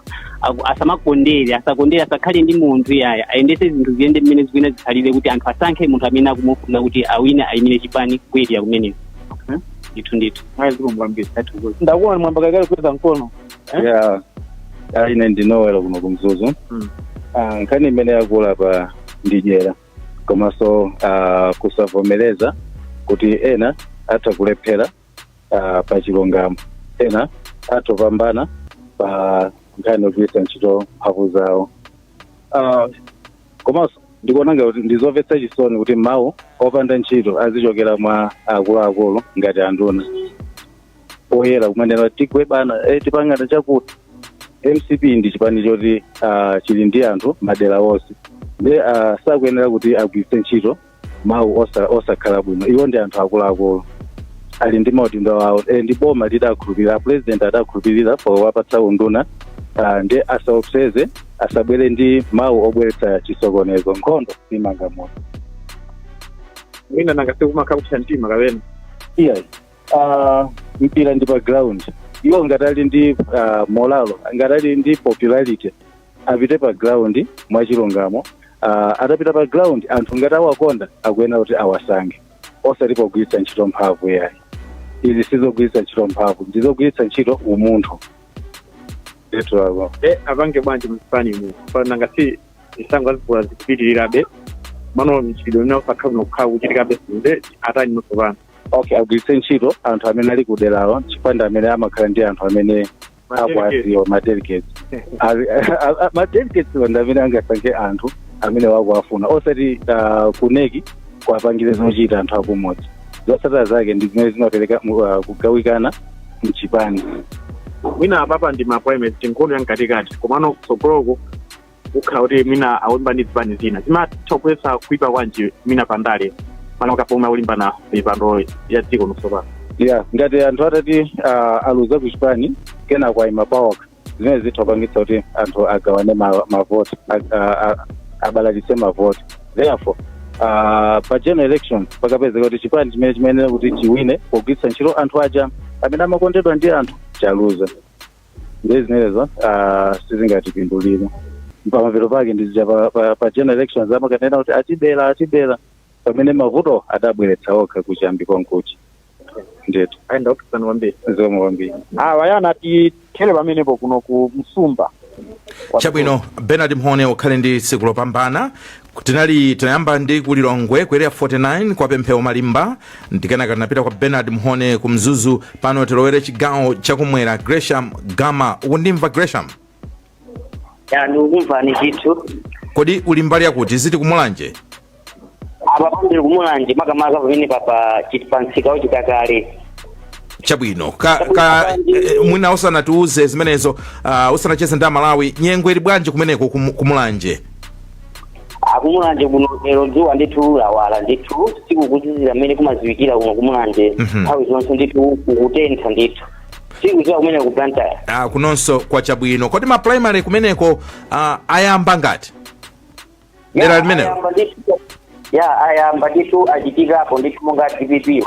Speaker 10: asamakondere, asakondere, asakhale ndi munthu yaya, ayendetse zinthu ziyende mmene zikuyenera zikhalire, kuti anthu asankhe munthu amene akumufuna kuti awine, ayimire chipani ku area kumeneko. Ndithu ndithu.
Speaker 9: Ayi, zikomo kwambiri. Ndakuona mwamba kalekale kweza mkono.
Speaker 11: Ya, ine ndinowera kuno kumzuzu. Nkhani imene yakula pa ndi dyera komanso kusavomereza kuti ena atha kulephera pa chilungamo, ena atha kupambana pa nkhani yogwiritsa ntchito mphamvu zawo. Komanso ndikuona ngati ndizomvetsa chisoni kuti mawu opanda ntchito azichokera mwa akuluakulu ngati anduna poyera kumanena tigwebana, tipangana chakuti MCP ndi chipani choti chili ndi anthu madera onse, ndi sakuyenera kuti agwiritse ntchito mawu osakhala bwino. Iwo ndi anthu akuluakulu, ali ndi maudindo awo, ndi boma lidakhulupirira, president adakhulupirira powapatsa unduna, ndi asaopseze, asabwere ndi mawu obweretsa chisokonezo. Nkhondo simanga munthu.
Speaker 9: Mwina nanga sikumakhala kupsa mtima kapena?
Speaker 11: Iyayi, mpira ndi pa ground. Iwo ngati ali ndi morale, ngati ali ndi popularity, apite pa ground mwachilungamo. Atapita pa ground, anthu ngati awakonda akuyenera kuti awasankhe, osati pogwiritsa ntchito mphamvu yayi. Izi sizogwiritsa ntchito mphamvu, ndizogwiritsa ntchito umunthu ndithu ako.
Speaker 9: Apange bwanji mzipanimu? Nanga si zisankho azivula zikupitirirabe mano, mchitidwe umene usakhala kuno kukhala kuchitikabe, nde atani tsopano?
Speaker 11: Okay, agwiritse ntchito anthu amene ali kuderalo, chifukwa ndi amene amakhala ndi anthu amene akuwadziwa, ma delegates. Ma delegates ndi amene angasankhe anthu amene wakuwafuna, osati ku NEC kuwapangire zochita anthu akumudzi. Zotsatira zake ndi zimene zimapereka kugawikana mchipani.
Speaker 9: Mwina apapa ndi ma primaries, tinkhondo ya mkatikati, komano kutsogoloko kukhala kuti mwina akulimba ndi zipani zina, zimatha kubweretsa kuipa kwanji mwina pandale, makamaka pomwe akulimbana mipando ya dziko tsopano?
Speaker 11: Yeah, ngati anthu atati aluza kuchipani kenako ayima pawokha, zimene zitha kupangitsa kuti anthu agawane mavoti, abalalitse mavoti. Therefore pa general election pakapezeka kuti chipani chimene chimayenera kuti chiwine pogwiritsa ntchito anthu aja amene amakondedwa ndi anthu chaluza, ndiye zimenezo sizingatipindulire. Pamapeto pake ndizija pa general elections amakanena kuti atibera, atibera, pamene mavuto adabweretsa okha kuchiyambi konkuchi.
Speaker 9: Okay.
Speaker 11: Ndithu.
Speaker 9: Ayenda kupikisana kwambiri.
Speaker 11: Zikomo kwambiri.
Speaker 9: Awa yana tithere pamenepo kuno ku Msumba.
Speaker 2: Chabwino, Bernard Mhone, ukhale ndi tsiku lopambana. Tinali tinayamba ndi ku Lilongwe ku Area 49 kwa Pemphero Malimba, ndikenaka tinapita kwa Bernard Mhone ku Mzuzu. Pano tilowere chigawo chakumwera. Gresham Gama, ukundimva, Gresham?
Speaker 12: Ya, ndikukumvani ndithu.
Speaker 2: Kodi uli mbali yakuti, ziti kuMulanje?
Speaker 12: Apa pandili kuMulanje, makamaka pamene papa pamsika wachitakale.
Speaker 2: Chabwino. Ka, ka eh, mwina usanatiuze zimenezo, usanacheze ndi Amalawi, nyengo ili bwanji kumeneko kuMulanje?
Speaker 12: AkuMulanje kuno lero dzuwa ndithu lawala ndithu, sikukuzizira mmene kumaziwikira kuno kuMulanje. Nthawi zonse ndithu kukutentha ndithu, sikuziwa kumene ku Blantyre.
Speaker 2: Kunonso kwa chabwino. Kodi ma primary kumeneko ayamba ngati dera limenelo?
Speaker 12: Ayamba ndithu, ya, ayamba ndithu, achitikapo ndithu monga DPP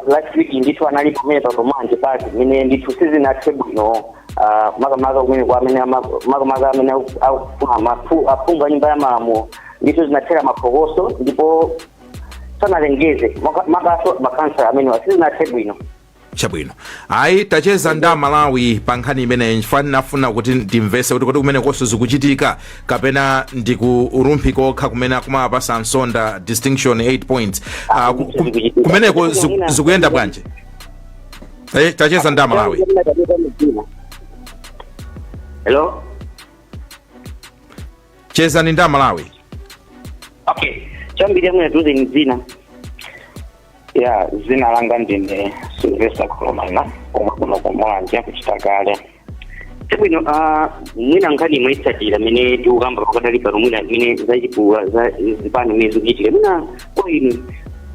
Speaker 12: last week ndithu anali pamene pa Mulanje Park, mmene ndithu sizinathe bwino, makamaka kumene kwa amene makamaka amene akufuna aphungu a nyumba ya malamulo. Ndithu zinathera maphokoso ndipo sanalengeze makaso makansala amenewa, sizinathe bwino.
Speaker 2: Chabwino. Ayi, tacheza ndi Amalawi pa nkhani imeneyi chifukwa ndinafuna kuti ndimvese kuti kodi kumenekonso zikuchitika kapena ndi ku Rumphi kokha kumene akumapasa Msonda distinction 8 points. Kumeneko zikuyenda bwanji? Tacheza ndi Amalawi.
Speaker 12: Hello?
Speaker 2: Chezani ndi Amalawi.
Speaker 12: Okay, chambiri amwene, tuuzeni dzina.
Speaker 13: Ya, zina langa ndine Sylvester Kolomana, komwe kuno kuMulanje kuchitakale.
Speaker 12: Chabwino, mwina nkhani imwe mene tikukamba pakatali pano, mwina mene zachipulula za zipani mene zikuchitika, mwina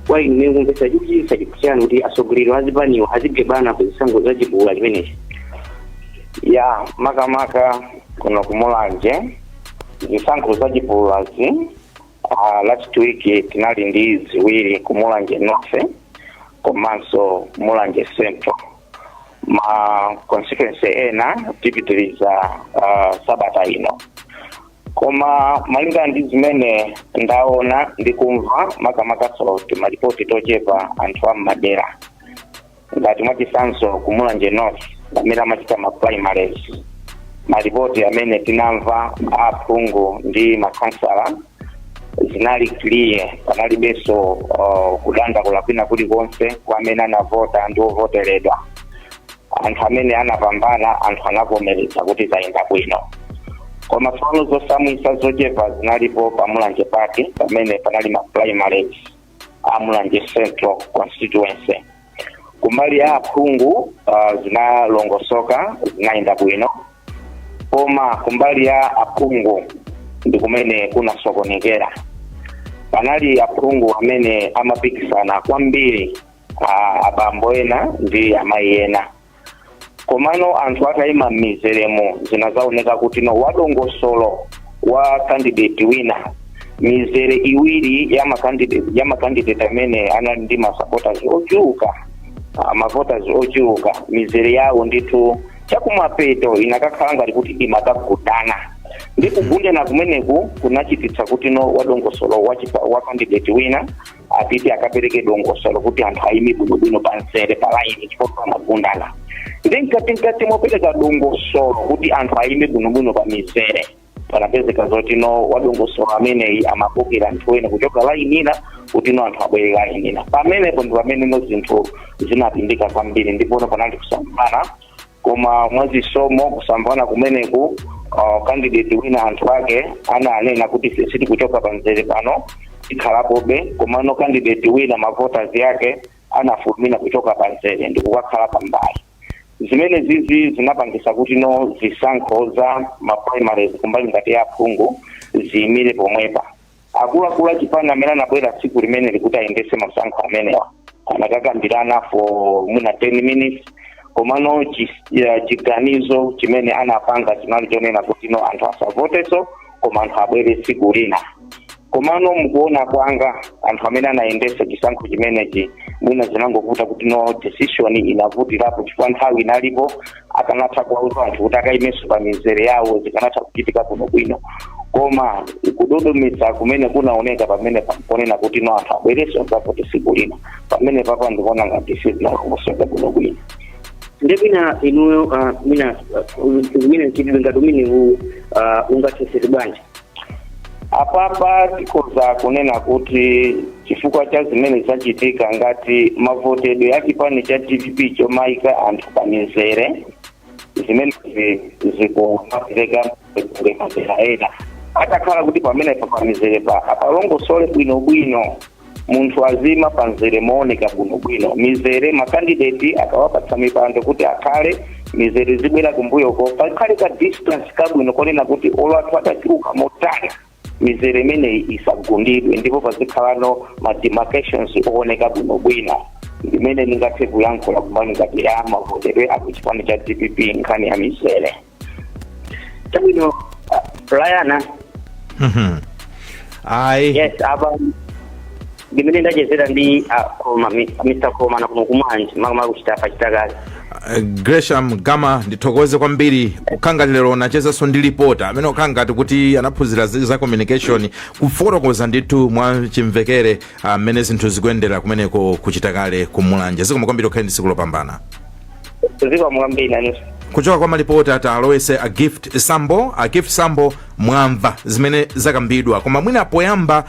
Speaker 12: kwa inu mene kumvesa, chikuchititsa chikusiyana kuti atsogoleri a zipaniwo azigebana ku zisankho zachipulula chimenechi?
Speaker 13: Ya, makamaka kuno kuMulanje zisankho zachipululazi, last week tinali ndi ziwiri, kuMulanje North komanso Mulanje Central. Ma constituency ena tipitiriza sabata ino. Koma malinga ndi zimene ndaona ndi kumva, makamakaso timalipoti tochepa anthu am'madera, ngati mwachitsanzo kuMulanje North amene amachita ma primaries, malipoti amene tinamva aphungu ndi makhansala zinali clear, panalibenso kudandaula kwina kulikonse kwa amene anavota ndi ovoteredwa. Anthu amene anapambana, anthu anavomereza kuti zayenda bwino. Koma tsopano zosamwisa zochepa zinalipo pa Mulanje Park pamene panali ma primaries a Mulanje Central constituency. Kumbali ya aphungu zinalongosoka, zinayenda bwino, koma kumbali ya aphungu ndi kumene kunasokonekera. Panali aphungu amene amapikisana kwambiri, abambo ena ndi amayi ena. Komano anthu atayima m'mizeremo, zinazaoneka kuti no, wadongosolo wa candidate wina, mizere iwiri ya ma candidate amene anali ndi ma supporters ochuluka, ma voters ochuluka, mizere yawo ndithu chakumapeto inakakhala ngati kuti imakagundana, ndi kugundana kumeneku kunachititsa kuti no, wadongosolo wa candidate wina apite akapereke dongosolo kuti anthu ayime bwinobwino pansere, pa line, chifukwa amagundana. Ndi mkatikati mopereka dongosolo kuti anthu ayime bwinobwino pa mizere, panapezeka zoti no, wadongosolo ameneyi amapokera anthu ena kuchoka line ina kuti no, anthu abwere line ina. Pamenepo ndi pamene no, zinthu zinapindika kwambiri, ndipo panali kusamvana. Koma mwazisomo kusamvana kumeneku, candidate wina anthu ake ananena kuti ife sitikuchoka pamzere pano, tikhalapobe. Komano candidate wina ma voters yake anafulumira kuchoka pamzere ndikukakhala pambali. Zimene zizi zinapangisa kuti no, zisankho za ma primaries kumbali ngati ya aphungu ziyimire pomwepa. Akuluakulu achipani amene anabwera tsiku limene likuti ayendese masankho amenewa anakakambirana for mwina 10 minutes, komano chiganizo chimene anapanga chinali chonena kuti no, anthu asavoteso, koma anthu abwere tsiku lina. Komano mukuona kwanga, anthu amene anayendesa chisankho chimenechi, mwina zinangovuta kuti no, decision inavutirapo, chifukwa nthawi inalipo, akanatha kuwauza anthu kuti akayimenso pa mizere yawo, zikanatha kuchitika bwinobwino. Koma kudodometsa kumene kunaoneka pamene ponena kuti no, anthu abwerenso adzavote tsiku lina, pamene papa ndikuona ngati sizinalongosoka bwinobwino.
Speaker 12: Nde mwina inuyo mwina zimene mchitidwe ngati umenewu ungathesere bwanji?
Speaker 13: Apapa tikhoza kunena kuti chifukwa cha zimene zachitika, ngati mavotedwe a chipani cha DPP chomayika anthu pa mizere, zimene zikumapereka madera ena, atakhala kuti pamenepa pa mizere pa apalongosole bwinobwino, munthu azima pa mzere mooneka bwinobwino, mizere makandideti akawapatsa mipando kuti akhale, mizere zibwera kumbuyoko, pakhale ka distance kabwino konena kuti olo anthu atachuluka motani, mizere imeneyi isagundidwe, ndipo pazikhalano ma demarcations ooneka bwinobwino. Ndimene ndingathe kuyankhula kumbali ngati ya mavotedwe akuchipani cha DPP, nkhani ya mizere.
Speaker 12: Chabwino, Rayana.
Speaker 2: Ayi.
Speaker 12: Yes, apa ndimene ndachezera ndi Koma, Mr Koma na kuno kumanje makamaka kuchitafa chitakale.
Speaker 2: Gresham Gama, ndithokoze kwambiri. Kukhala lero nachezanso ndi reporter amene ukhala ngati kuti anaphunzira za communication, kufotokoza ndithu mwa chimvekere mmene zinthu zikuyendera kumeneko kuchitakale kumulanje. Zikomo kwambiri, ukhale ndi tsiku lopambana.
Speaker 12: Zikomo kwambiri nanunso.
Speaker 2: Kuchoka kwa malipoti atalowese a Gift Sambo. A Gift Sambo, mwamva zimene zakambidwa, koma mwina poyamba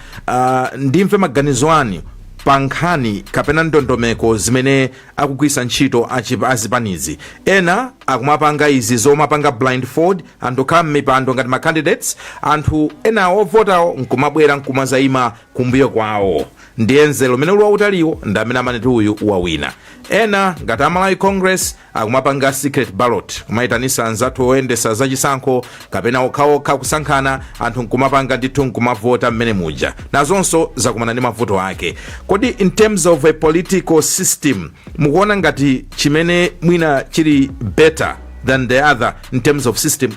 Speaker 2: ndimve maganizo anu pa nkhani kapena ndondomeko zimene akugwisa ntchito azipanizi. Ena akumapanga izi zomapanga blindfold anthu khala m'mipando ngati ma candidates, anthu ena ovotawo nkumabwera nkumazayima kumbuyo kwawo, ndiye mzere umene uli wautaliwo ndi amene amaneti uyu wawina. Ena ngati Amalawi Congress akumapanga secret ballot, kumayitanisa anzathu oyendesa zachisankho kapena okhaokha kusankhana anthu nkumapanga ndithu nkumavota mmene muja, nazonso zakumana ndi mavuto ake. Kodi in terms of a political system, mukuona ngati chimene mwina chili better than the other in terms of system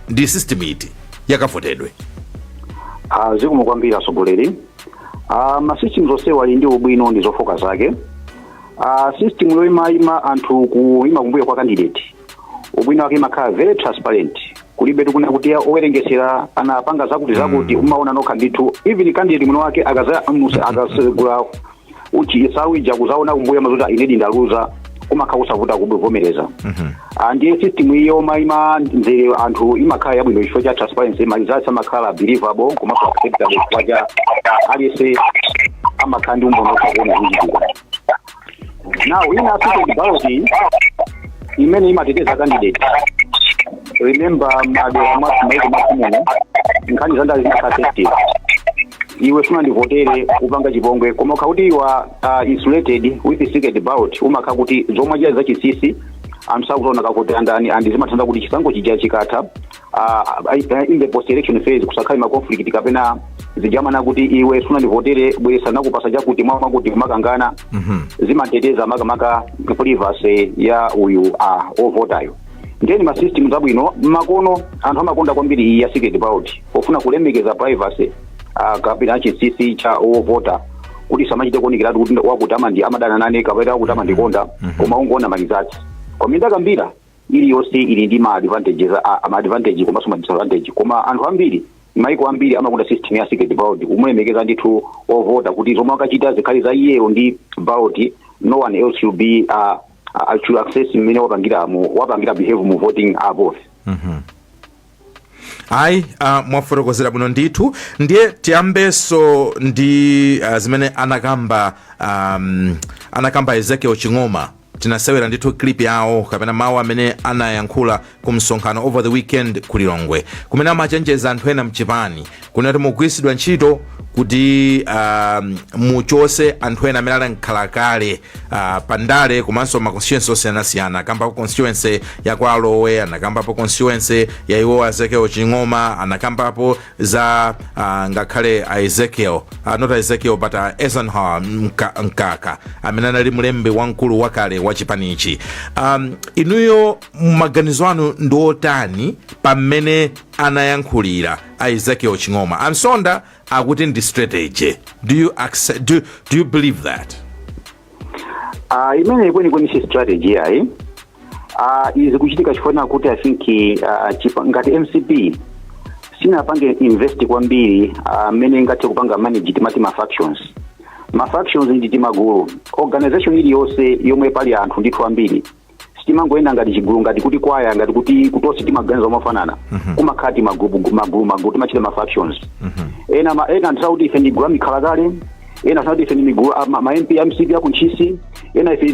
Speaker 2: ndi system iti yakavotedwe?
Speaker 14: Zikomo kwambiri, atsogoleri. Ma systems onsewa ali ndi ubwino ndi zofoka zake. System yoyimayima anthu kuyima kumbuyo kwa candidate, ubwino wake imakhala very transparent, kulibe tikuna kuti owerengesera anapanga zakuti zakuti, umaona nokha ndithu. Even candidate mwini wake akasegula uchi sawija kuzaona kumbuyo mazuti inedi ndaluza, kumakhala kusavuta kuvomereza. Ndiye system iyo mayima nzere anthu imakhala yabwino chifukwa cha transparency, ma results amakhala believable komanso acceptable chifukwa cha aliyense amakhala ndi umboni okha kuona zikuchitika. Now ina secret ballot imene imateteza candidate, remember madera mwathu, maiko mwathu muno nkhani za ndale zimakhala sensitive. Iwe suna ndivotere, upanga chipongwe, koma ukhakuti you are insulated with secret ballot, umakhala kuti zomwe achita zachinsinsi, anthu sakuzaona kakoti andani, and zimathandiza kuti chisankho chija chikatha, in the post election phase kusakhale ma conflict kapena zijamana kuti iwe suna ndivotere, bweresa nakupasa chakuti mwa mwakuti kumakangana. Zimateteza makamaka privacy ya uyu ovotayo. Ndiyeni ma system zabwino makono anthu amakonda kwambiri iyi ya secret ballot pofuna kulemekeza privacy kapena chinsinsi cha ovota, kuti samachite kuonekeratu kuti wakuti amadana nane kapena wakuti amandikonda, koma ungoona ma results. Koma ndakambira, iliyonse ili ndi ma advantages, ma advantage komanso ma disadvantage, koma anthu ambiri, maiko ambiri amakonda system ya secret ballot, kumulemekeza ndithu ovota kuti zomwe akachita zikhale za iyeyo ndi ballot, no one else should be should access mmene wapangira mu wapangira behave mu voting booth.
Speaker 2: Ayi, mwafotokozera bwino ndithu. Ndiye tiyambenso ndi zimene anakamba Ezekiel Ching'oma. Tinasewera ndithu clip yawo kapena mawu amene anayankhula ku msonkhano over the weekend ku Lilongwe, kumene amachenjeza anthu ena mchipani kunena kuti mugwiritsidwa ntchito kuti muchose anthu ena amene ali mkhalakale pandale komanso ma constituency osiyanasiyana. Akambapo constituency ya kwa Alowe, anakambapo constituency ya iwo Ezekiel Ching'oma, anakambapo za ngakhale a Ezekiel, not Ezekiel but Eisenhower Mkaka amene anali mlembi wamkulu wakale wa chipanichi. Inuyo maganizo anu ndi otani pamene anayankhulira a Ezekiel Ching'oma? Amsonda akuti ndi strategy. Do you accept, do you believe that?
Speaker 14: Imene kwenikweni si strategy yayi. Izi kuchitika chifukwa kuti I think ngati MCP Sinapange invest kwambiri amene ingathe kupanga manage timati ma factions. Ma factions ndi timagulu. Organization iliyonse yomwe pali anthu ndithu ambiri sitimangoyenda ngati chigulu, ngati kuti kwaya, ngati kuti kutonse timaganiza mofanana. Kumakhala timagulu, magulu, magulu, timachita ma factions. Ena nthawi kuti ife ndi gulu la mikhalakale, ena kuti ife ndi migulu ma MP a MCP aku Ntchisi, ena ife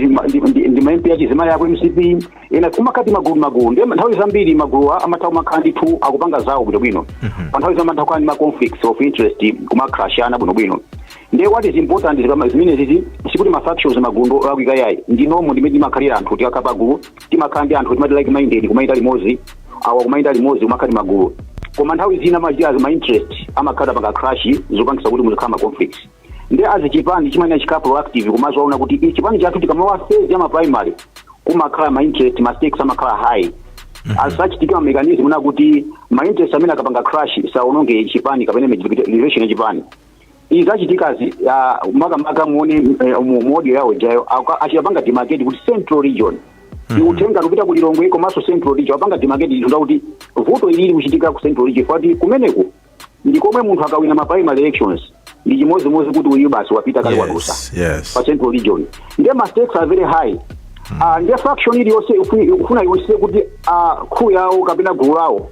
Speaker 14: ndi ma MP achizimayi aku MCP, ena kumakhala timagulu, magulu. Ndiye nthawi zambiri magulu amatha kumakhala ndithu akupanga zawo bwinobwino. Pa nthawi zamatha kukhala ndi ma conflicts of interest, kumakrashana bwinobwino. Ndiye what is important zimene zizi sikuti ma factions, magulu olakwika yayi, ndinomo ndimene timakhalira anthu. Tikakhala pagulu timakhala ndi anthu timati like minded, kumayenda limodzi, awa kumayenda limodzi, kumakhala magulu. Koma nthawi zina machita ma interest amakhala panga crash, zopangisa kuti muzikhala ma conflicts. Ndiye as chipani chimayenera chikhala proactive komanso aona kuti ichi chipani chathu tikamawa phase ya ma primary kumakhala ma interest, ma stakes amakhala high. As such tikama mechanism na kuti ma interest amene akapanga crash saononge chipani kapena relation ya chipani. Izi zachitikazi, makamaka muone mu audio yawo jayo achiyapanga demarcate kuti Central Region uthenga kupita ku Lilongwe, komanso Central Region apanga demarcate ntunda kuti vuto ilili kuchitika ku Central Region, fati kumeneku ndi komwe munthu akawina ma primary elections ndi chimodzimodzi kuti uyu basi wapita kale, wadusa pa Central Region. Ndiye ma stakes are very high. Ndiye faction iliyonse ikufuna yonse kuti crew yawo kapena gulu lawo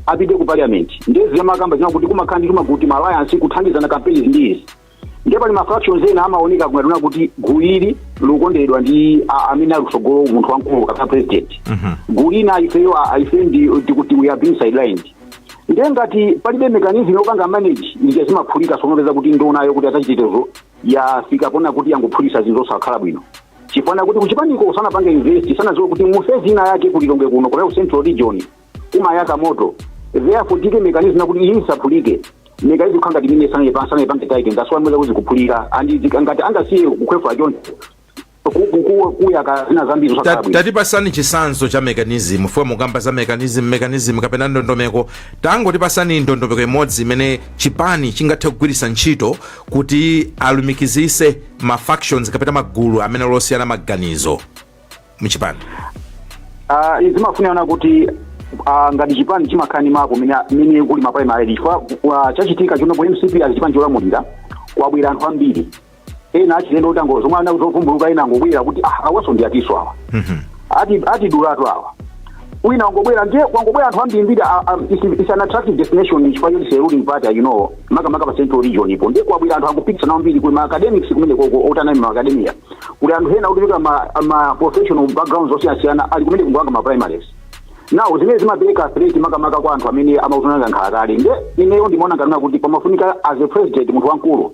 Speaker 14: apite ku parliament. Ndiye zimakamba zina kuti kumakhala ndi timagulu, ma alliance, kuthandizana campaigns ndi izi. Ndiye pali ma factions ena amaoneka kungatuna kuti gulu ili likukondedwa ndi amene ali kutsogolo, munthu wamkulu kapena president. Gulu lina ifeyo ife ndi tikuti we are being sidelined. Ndiye ngati palibe mechanism yopanga manage ija zimaphulika. Sonopeza kuti ndonayo kuti azachitetezo yafika pona kuti yangophulisa zinthu zosakhala bwino, chifukwa kuti kuchipaniko sanapange invest, sanadziwe kuti mu phase ina yake kulilongwe kuno kapena ku Central Region kumayaka moto, therefore tike mechanism nakuti iyi isaphulike. Mechanism khanga timene sanayipange tight, that's why mweza kuzikuphulika and ngati angasiye kukhwefula choncho kuyaka zina zambiri zosakhala bwino.
Speaker 2: Tatipasani chitsanzo cha mechanism fwe mukamba za mechanism kapena ndondomeko. Tangotipasani ndondomeko imodzi imene chipani chingathe kugwiritsa ntchito kuti alumikizise ma factions kapena magulu amene losiyana maganizo muchipani.
Speaker 14: Izi zimafunana kuti ngati chipani chimakhala ndi mapu mene kuli ma primary, chifukwa chachitika chino ku MCP ali chipani cholamulira, kwabwera anthu ambiri ena achilendo kuti ango zomwe ana zovumbuluka, ena angobwera kuti ah, awaso ndi atiso awa, ati duratu awa, wina wangobwera. Ndiye wangobwera anthu ambirimbiri. It's an attractive destination chifukwa choti it's a ruling party, makamaka pa Central Region ipo. Ndiye kwabwera anthu angopikisana ambiri, kuli ma academics kumene koko otanami ma academia, kuli anthu ena otuluka ma professional backgrounds osiyanasiyana ali kumene kungwanga ma primaries. Now zimene zimapereka threat makamaka kwa anthu amene amauzana nkhala kale. Nde ineyo ndimaona nganena kuti pamafunika as a president, munthu wamkulu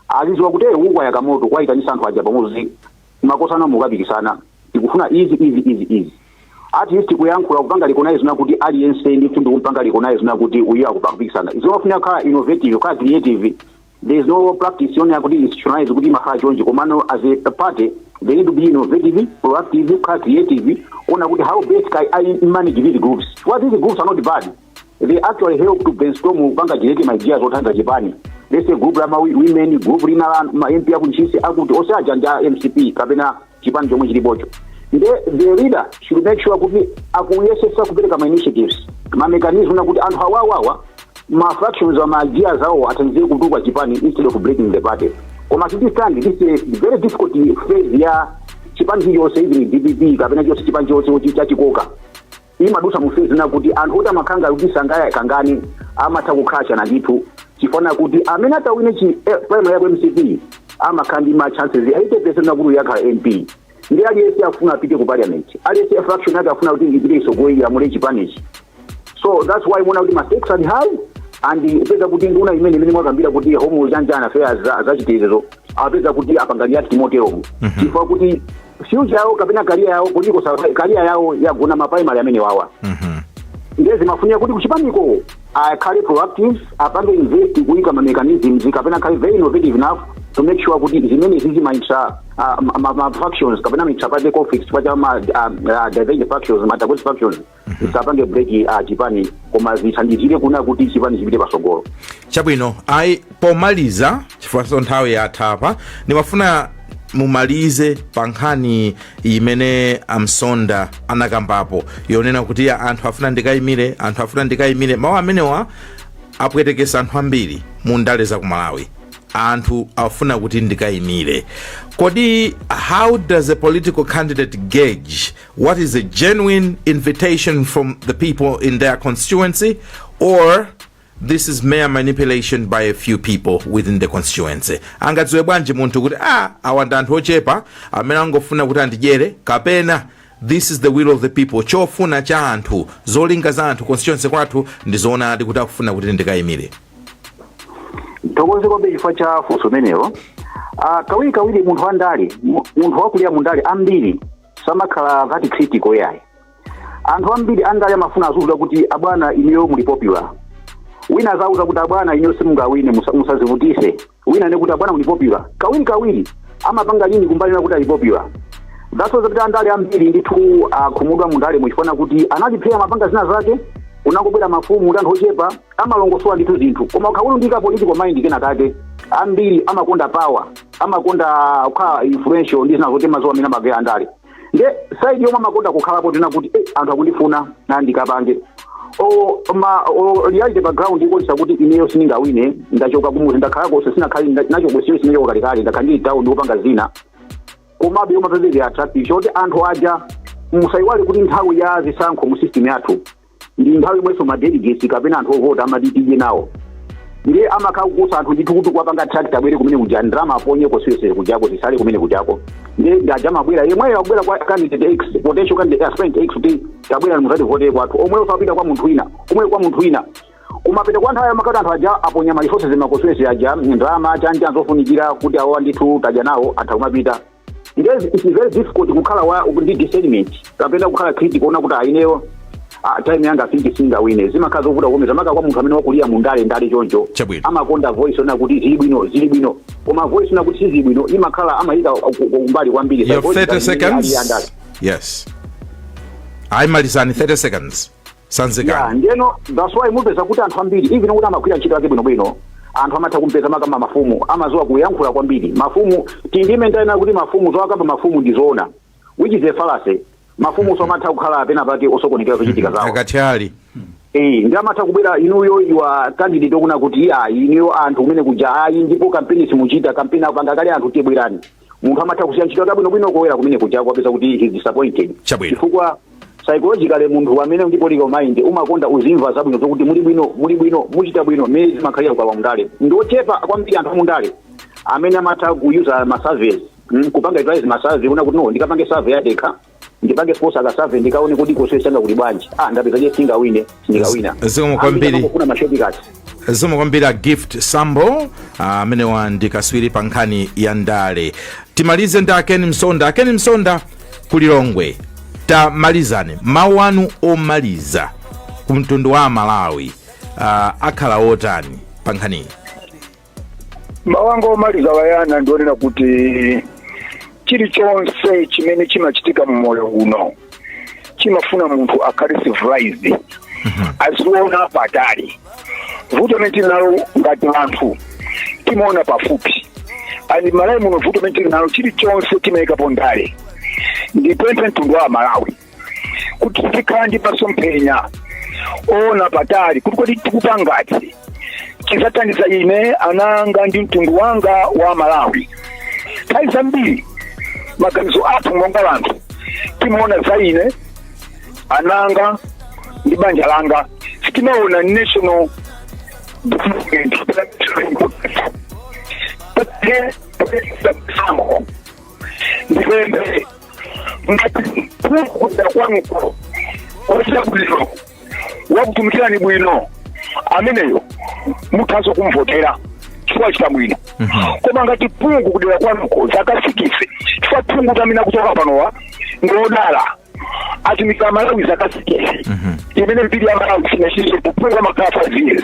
Speaker 14: aziziwa kuti uku kwayaka moto, kwayitanisa anthu aja pamodzi, makosana, mukapikisana, tikufuna izi, izi, izi, izi. At least kuyankhula, kupanga recognize na kuti aliyense ndithu ndikumpanga recognize na kuti uyu akupikisana. Zimafunika kukhala innovative, kukhala creative. There is no practice yonena kuti institutionalize kuti imakhala chonchi, komano as a party they need to be innovative, proactive, kukhala creative, kuona kuti how best can I manage these groups. Well, these groups are not bad, they actually help to brainstorm, kupanga generate ideas othandiza chipani. Let's say group la ma women, group lina la ma MP aku Ntchisi, akuti ose aja ndi a MCP kapena chipani chomwe chilipocho. Nde the leader should make sure kuti akuyesesa kupereka ma initiatives, ma mechanism na kuti anthu awawawa ma fractions ma ideas awo athandizire kutukwa chipani instead of breaking the party. Koma as it stand, this is a very difficult phase ya chipani chilichonse, even DPP kapena chonse chipani chonse chachikoka imadusa mu phase na kuti anthu oti amakhanga kuti sangaya kangani amatha kukhashana ndithu, chifana kuti amene atawine chi primary yako MCP amakhala ndi ma chances 80% nakuti uyakhala MP. Ndi aliyense afuna apite ku parliament, aliyense fraction yake afuna kuti ipite isogolo ilamule chipanichi. So that's why muona kuti ma stakes are high and upeza kuti nduna imene mwakambira kuti home chanjana affairs zachitetezo apeza kuti apanga react moteromo chifukwa kuti future yawo kapena career yawo, political career yawo yagona ma primary amene wawa. Ndiye zimafunika kuti kuchipaniko akhale proactive, apange invest kuyika ma mechanisms kapena akhale very innovative enough to make sure kuti zimene zizi ma intra ma factions kapena ma intra-party conflicts pacha ma divergent factions, ma antagonist factions zisapange break chipani, koma zithandizire kuna kuti chipani chipite pasogolo.
Speaker 2: Chabwino. Ayi, pomaliza, chifukwa nthawi yatha apa, ndimafuna mumalize pa nkhani imene amsonda anakambapo yonena kuti ya, anthu afuna ndikayimire, anthu afuna ndikayimire. Mawu amenewa Apwetekesa anthu ambiri mu ndale za ku Malawi. Anthu afuna kuti ndikayimire. Kodi how does a political candidate gauge what is a genuine invitation from the people in their constituency, or this is mere manipulation by a few people within the constituency? Angadziwe bwanji munthu kuti awa ndi anthu ochepa amene angofuna kuti andidyere, kapena this is the will of the people, chofuna cha anthu, zolinga za anthu constituency kwathu ndi zoonadi kuti akufuna kuti ndikayimire?
Speaker 14: Thokoze kwambiri chifukwa cha funso limenelo. Kawiri kawiri munthu wandale, munthu wakulira mundale, ambiri samakhala that critical yayi. Anthu ambiri andale amafuna azuza kuti, "Abwana, inuyo muli popular." Wina azauza kuti, "Abwana, inuyo simungawine, musazivutise." Wina ne kuti, "Abwana, muli popular." Kawiri kawiri amapanga lini kumbali kuti ali popular. That's why kuti andale ambiri ndithu akhumudwa mundale, muchifuna kuti analiphera mapanga zina zake, unangobwera mafumu ndi anthu ochepa amalongosola ndithu zinthu. Koma ukhawuli ndika political mind kena kake, ambiri amakonda power, amakonda kukhala influential ndi zina zoti mazuwa amene amagaya andale. Nde side yomwe amakonda kukhalapo tina kuti anthu akundifuna na ndikapange o ma o reality background ikuonesa kuti ineyo sindingawine, ndachoka kumuzi, ndakhalako sinakhali nacho kusiyo, sinachoka kalekale, ndakhala ndili town ndikupanga zina. Komabe umapezeka attractive choti anthu aja. Musayiwale kuti nthawi ya zisankho mu system yathu ndi nthawi imwenso ma delegates kapena anthu ovota amati tidye nawo. Ndiye amakhala kukosa anthu ndithu kuti kuwapanga attract abwere kumene kuja, ndalama aponye kosiyesere kujako, zisale kumene kujako. Ndiye ndaja amabwera yemweyo akubwera kwa candidate X, potential candidate, aspirant X, kuti tabwera muzati vote kwathu. Omweyo sapita kwa munthu wina, omweyo kwa munthu wina. Kumapita kwa nthawi amakati anthu aja aponya ma resources ma constituency aja, ndalama, chanja zofunikira kuti awa ndithu tadya nawo, atha kumapita. Ndiye it's very difficult kukhala wa ndi discernment kapena kukhala critical ona kuti aineyo time yanga afinki singawine. Zimakhala zovuta kukomeza maka kwa munthu amene wakulira mu ndale ndale choncho. Amakonda voice ona kuti zili bwino, zili bwino, koma voice ona kuti sizili bwino imakhala amayika kumbali kwambiri.
Speaker 2: You have 30
Speaker 14: Psychologically, ali andale.
Speaker 2: seconds. Yes, ayimalizani, 30 seconds, sanzikani.
Speaker 14: Yeah, ndiyeno that's why mupeza kuti anthu ambiri, even kuti amagwira ntchito yake bwinobwino, anthu amatha kumpeza makamba mafumu amaziwa kuyankhula kwambiri. Mafumu tindime ndayena kuti mafumu zowakamba mafumu ndi zoona, which is a fallacy. Mafumu so amatha kukhala pena pake osokonekera zochitika zawo.
Speaker 2: Akathyali.
Speaker 14: Eh, ndi amatha kubwera, inuyo iwa candidate okuna kuti iya, inuyo anthu kumene kuja ayi, ndipo kampeni simuchita, kampeni akupanga kale anthu, tibwerani. Munthu amatha kusiya ntchito yake bwinobwino kowera kumene kuja, kwapeza kuti he is disappointed. Chifukwa psychologically munthu amene ndi political mind umakonda uzimva zabwino, zokuti muli bwino, muli bwino, muchita bwino. Mmene zimakhalira kukalowa mundale, ndi ochepa kwambiri anthu amundale amene amatha kuyuza ma surveys, kupanga advise ma survey kuna kuti no, ndikapange survey yadekha, ndipange sponsor ka survey, ndikaone kuti kosesanga kuti bwanji, ndapeza je singawine, sindikawina.
Speaker 2: Zikomo kwambiri.
Speaker 14: Amangofuna ma shortcuts.
Speaker 2: Zikomo kwambiri a Gift Sambo, amenewa ndi kaswiri pa nkhani ya ndale. Timalize ndi Akeni Msonda. Akeni Msonda kulilongwe, tamalizani, mawu anu omaliza ku mtundu wa Malawi akhala otani pa nkhaniyi?
Speaker 6: Mawu anga omaliza wayana ndionena kuti chilichonse chimene chimachitika mu moyo uno chimafuna munthu akhale civilized, aziona patali. Vuto limene tili nalo ngati anthu, timaona pafupi. Ani Malawi muno vuto limene tili nalo, chilichonse timayikapo ndale. Ndipemphe mtundu wa Malawi kuti tikhala ndi masomphenya oona patali, kuti kodi tikupangati chizathandiza ine, ananga ndi mtundu wanga wa Malawi. Nthawi zambiri maganizo athu monga anthu timaona za ine, ananga ndi banja langa, sitimaona national development. Sango ndipemphe, ngati kuda kwanuko wachita bwino, wakutumikirani bwino, ameneyo muthanso kumvotera chifukwa achita bwino. Koma ngati phungu kudera kwanuko zaka 6, chifukwa phungu tamene akuchoka panowa ndiodala, atumikira Malawi zaka 6, imene mbiri ya Malawi sinachite kuphungu amakhala 5 years,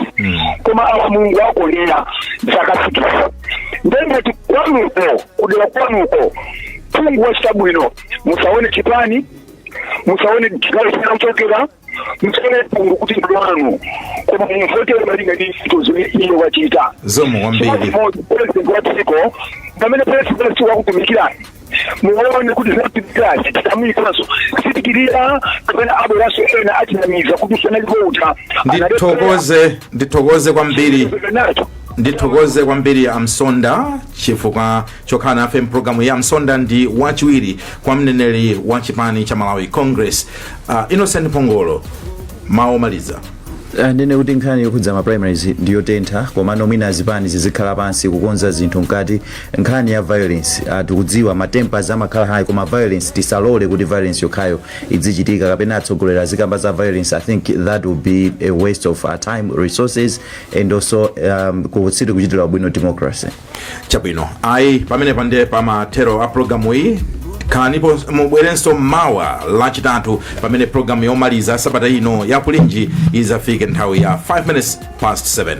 Speaker 6: koma awa Mulungu akondera zaka 6. Ndengati kwanuko kudera kwanuko phungu wachita bwino, musaone chipani, musaone chigawo china kuchokera, musaone phungu kuti ndi wanu, koma mumvotere malinga ndi ntchito zimene iye wachita.
Speaker 2: Zikomo kwambiri.
Speaker 6: Chimodzimodzi president wa dziko, pamene president wakutumikirani Muone kuti zinapitikazi tikamuyikaso sitikirira kapena abweranso ena atinamiza kuti usanalipouta.
Speaker 2: Ndithokoze kwambiri, ndithokoze kwambiri Amsonda chifukwa chokhala nafe mpulogalamu ya. Msonda ndi wachiwiri kwa mneneri wa chipani cha Malawi Congress. Innocent Pongolo, mawu omaliza.
Speaker 3: Ndine kuti nkhani yokhudza ma primaries ndiyotentha, komano mwina zipani zizikhala pansi kukonza zinthu mkati. Nkhani ya violence, tikudziwa ma tempers amakhala high, koma violence tisalole kuti violence yokhayo idzichitika kapena atsogoleri azikamba za violence. I think that will be a waste of our time, resources and also kusiti kuchitira bwino democracy.
Speaker 2: Chabwino, ayi, pamenepa ndiye pamathero a programu iyi. Khalanipo, mubwerenso mawa Lachitatu pamene programu yomaliza sabata ino ya Kulinji izafike nthawi ya 5 minutes past 7.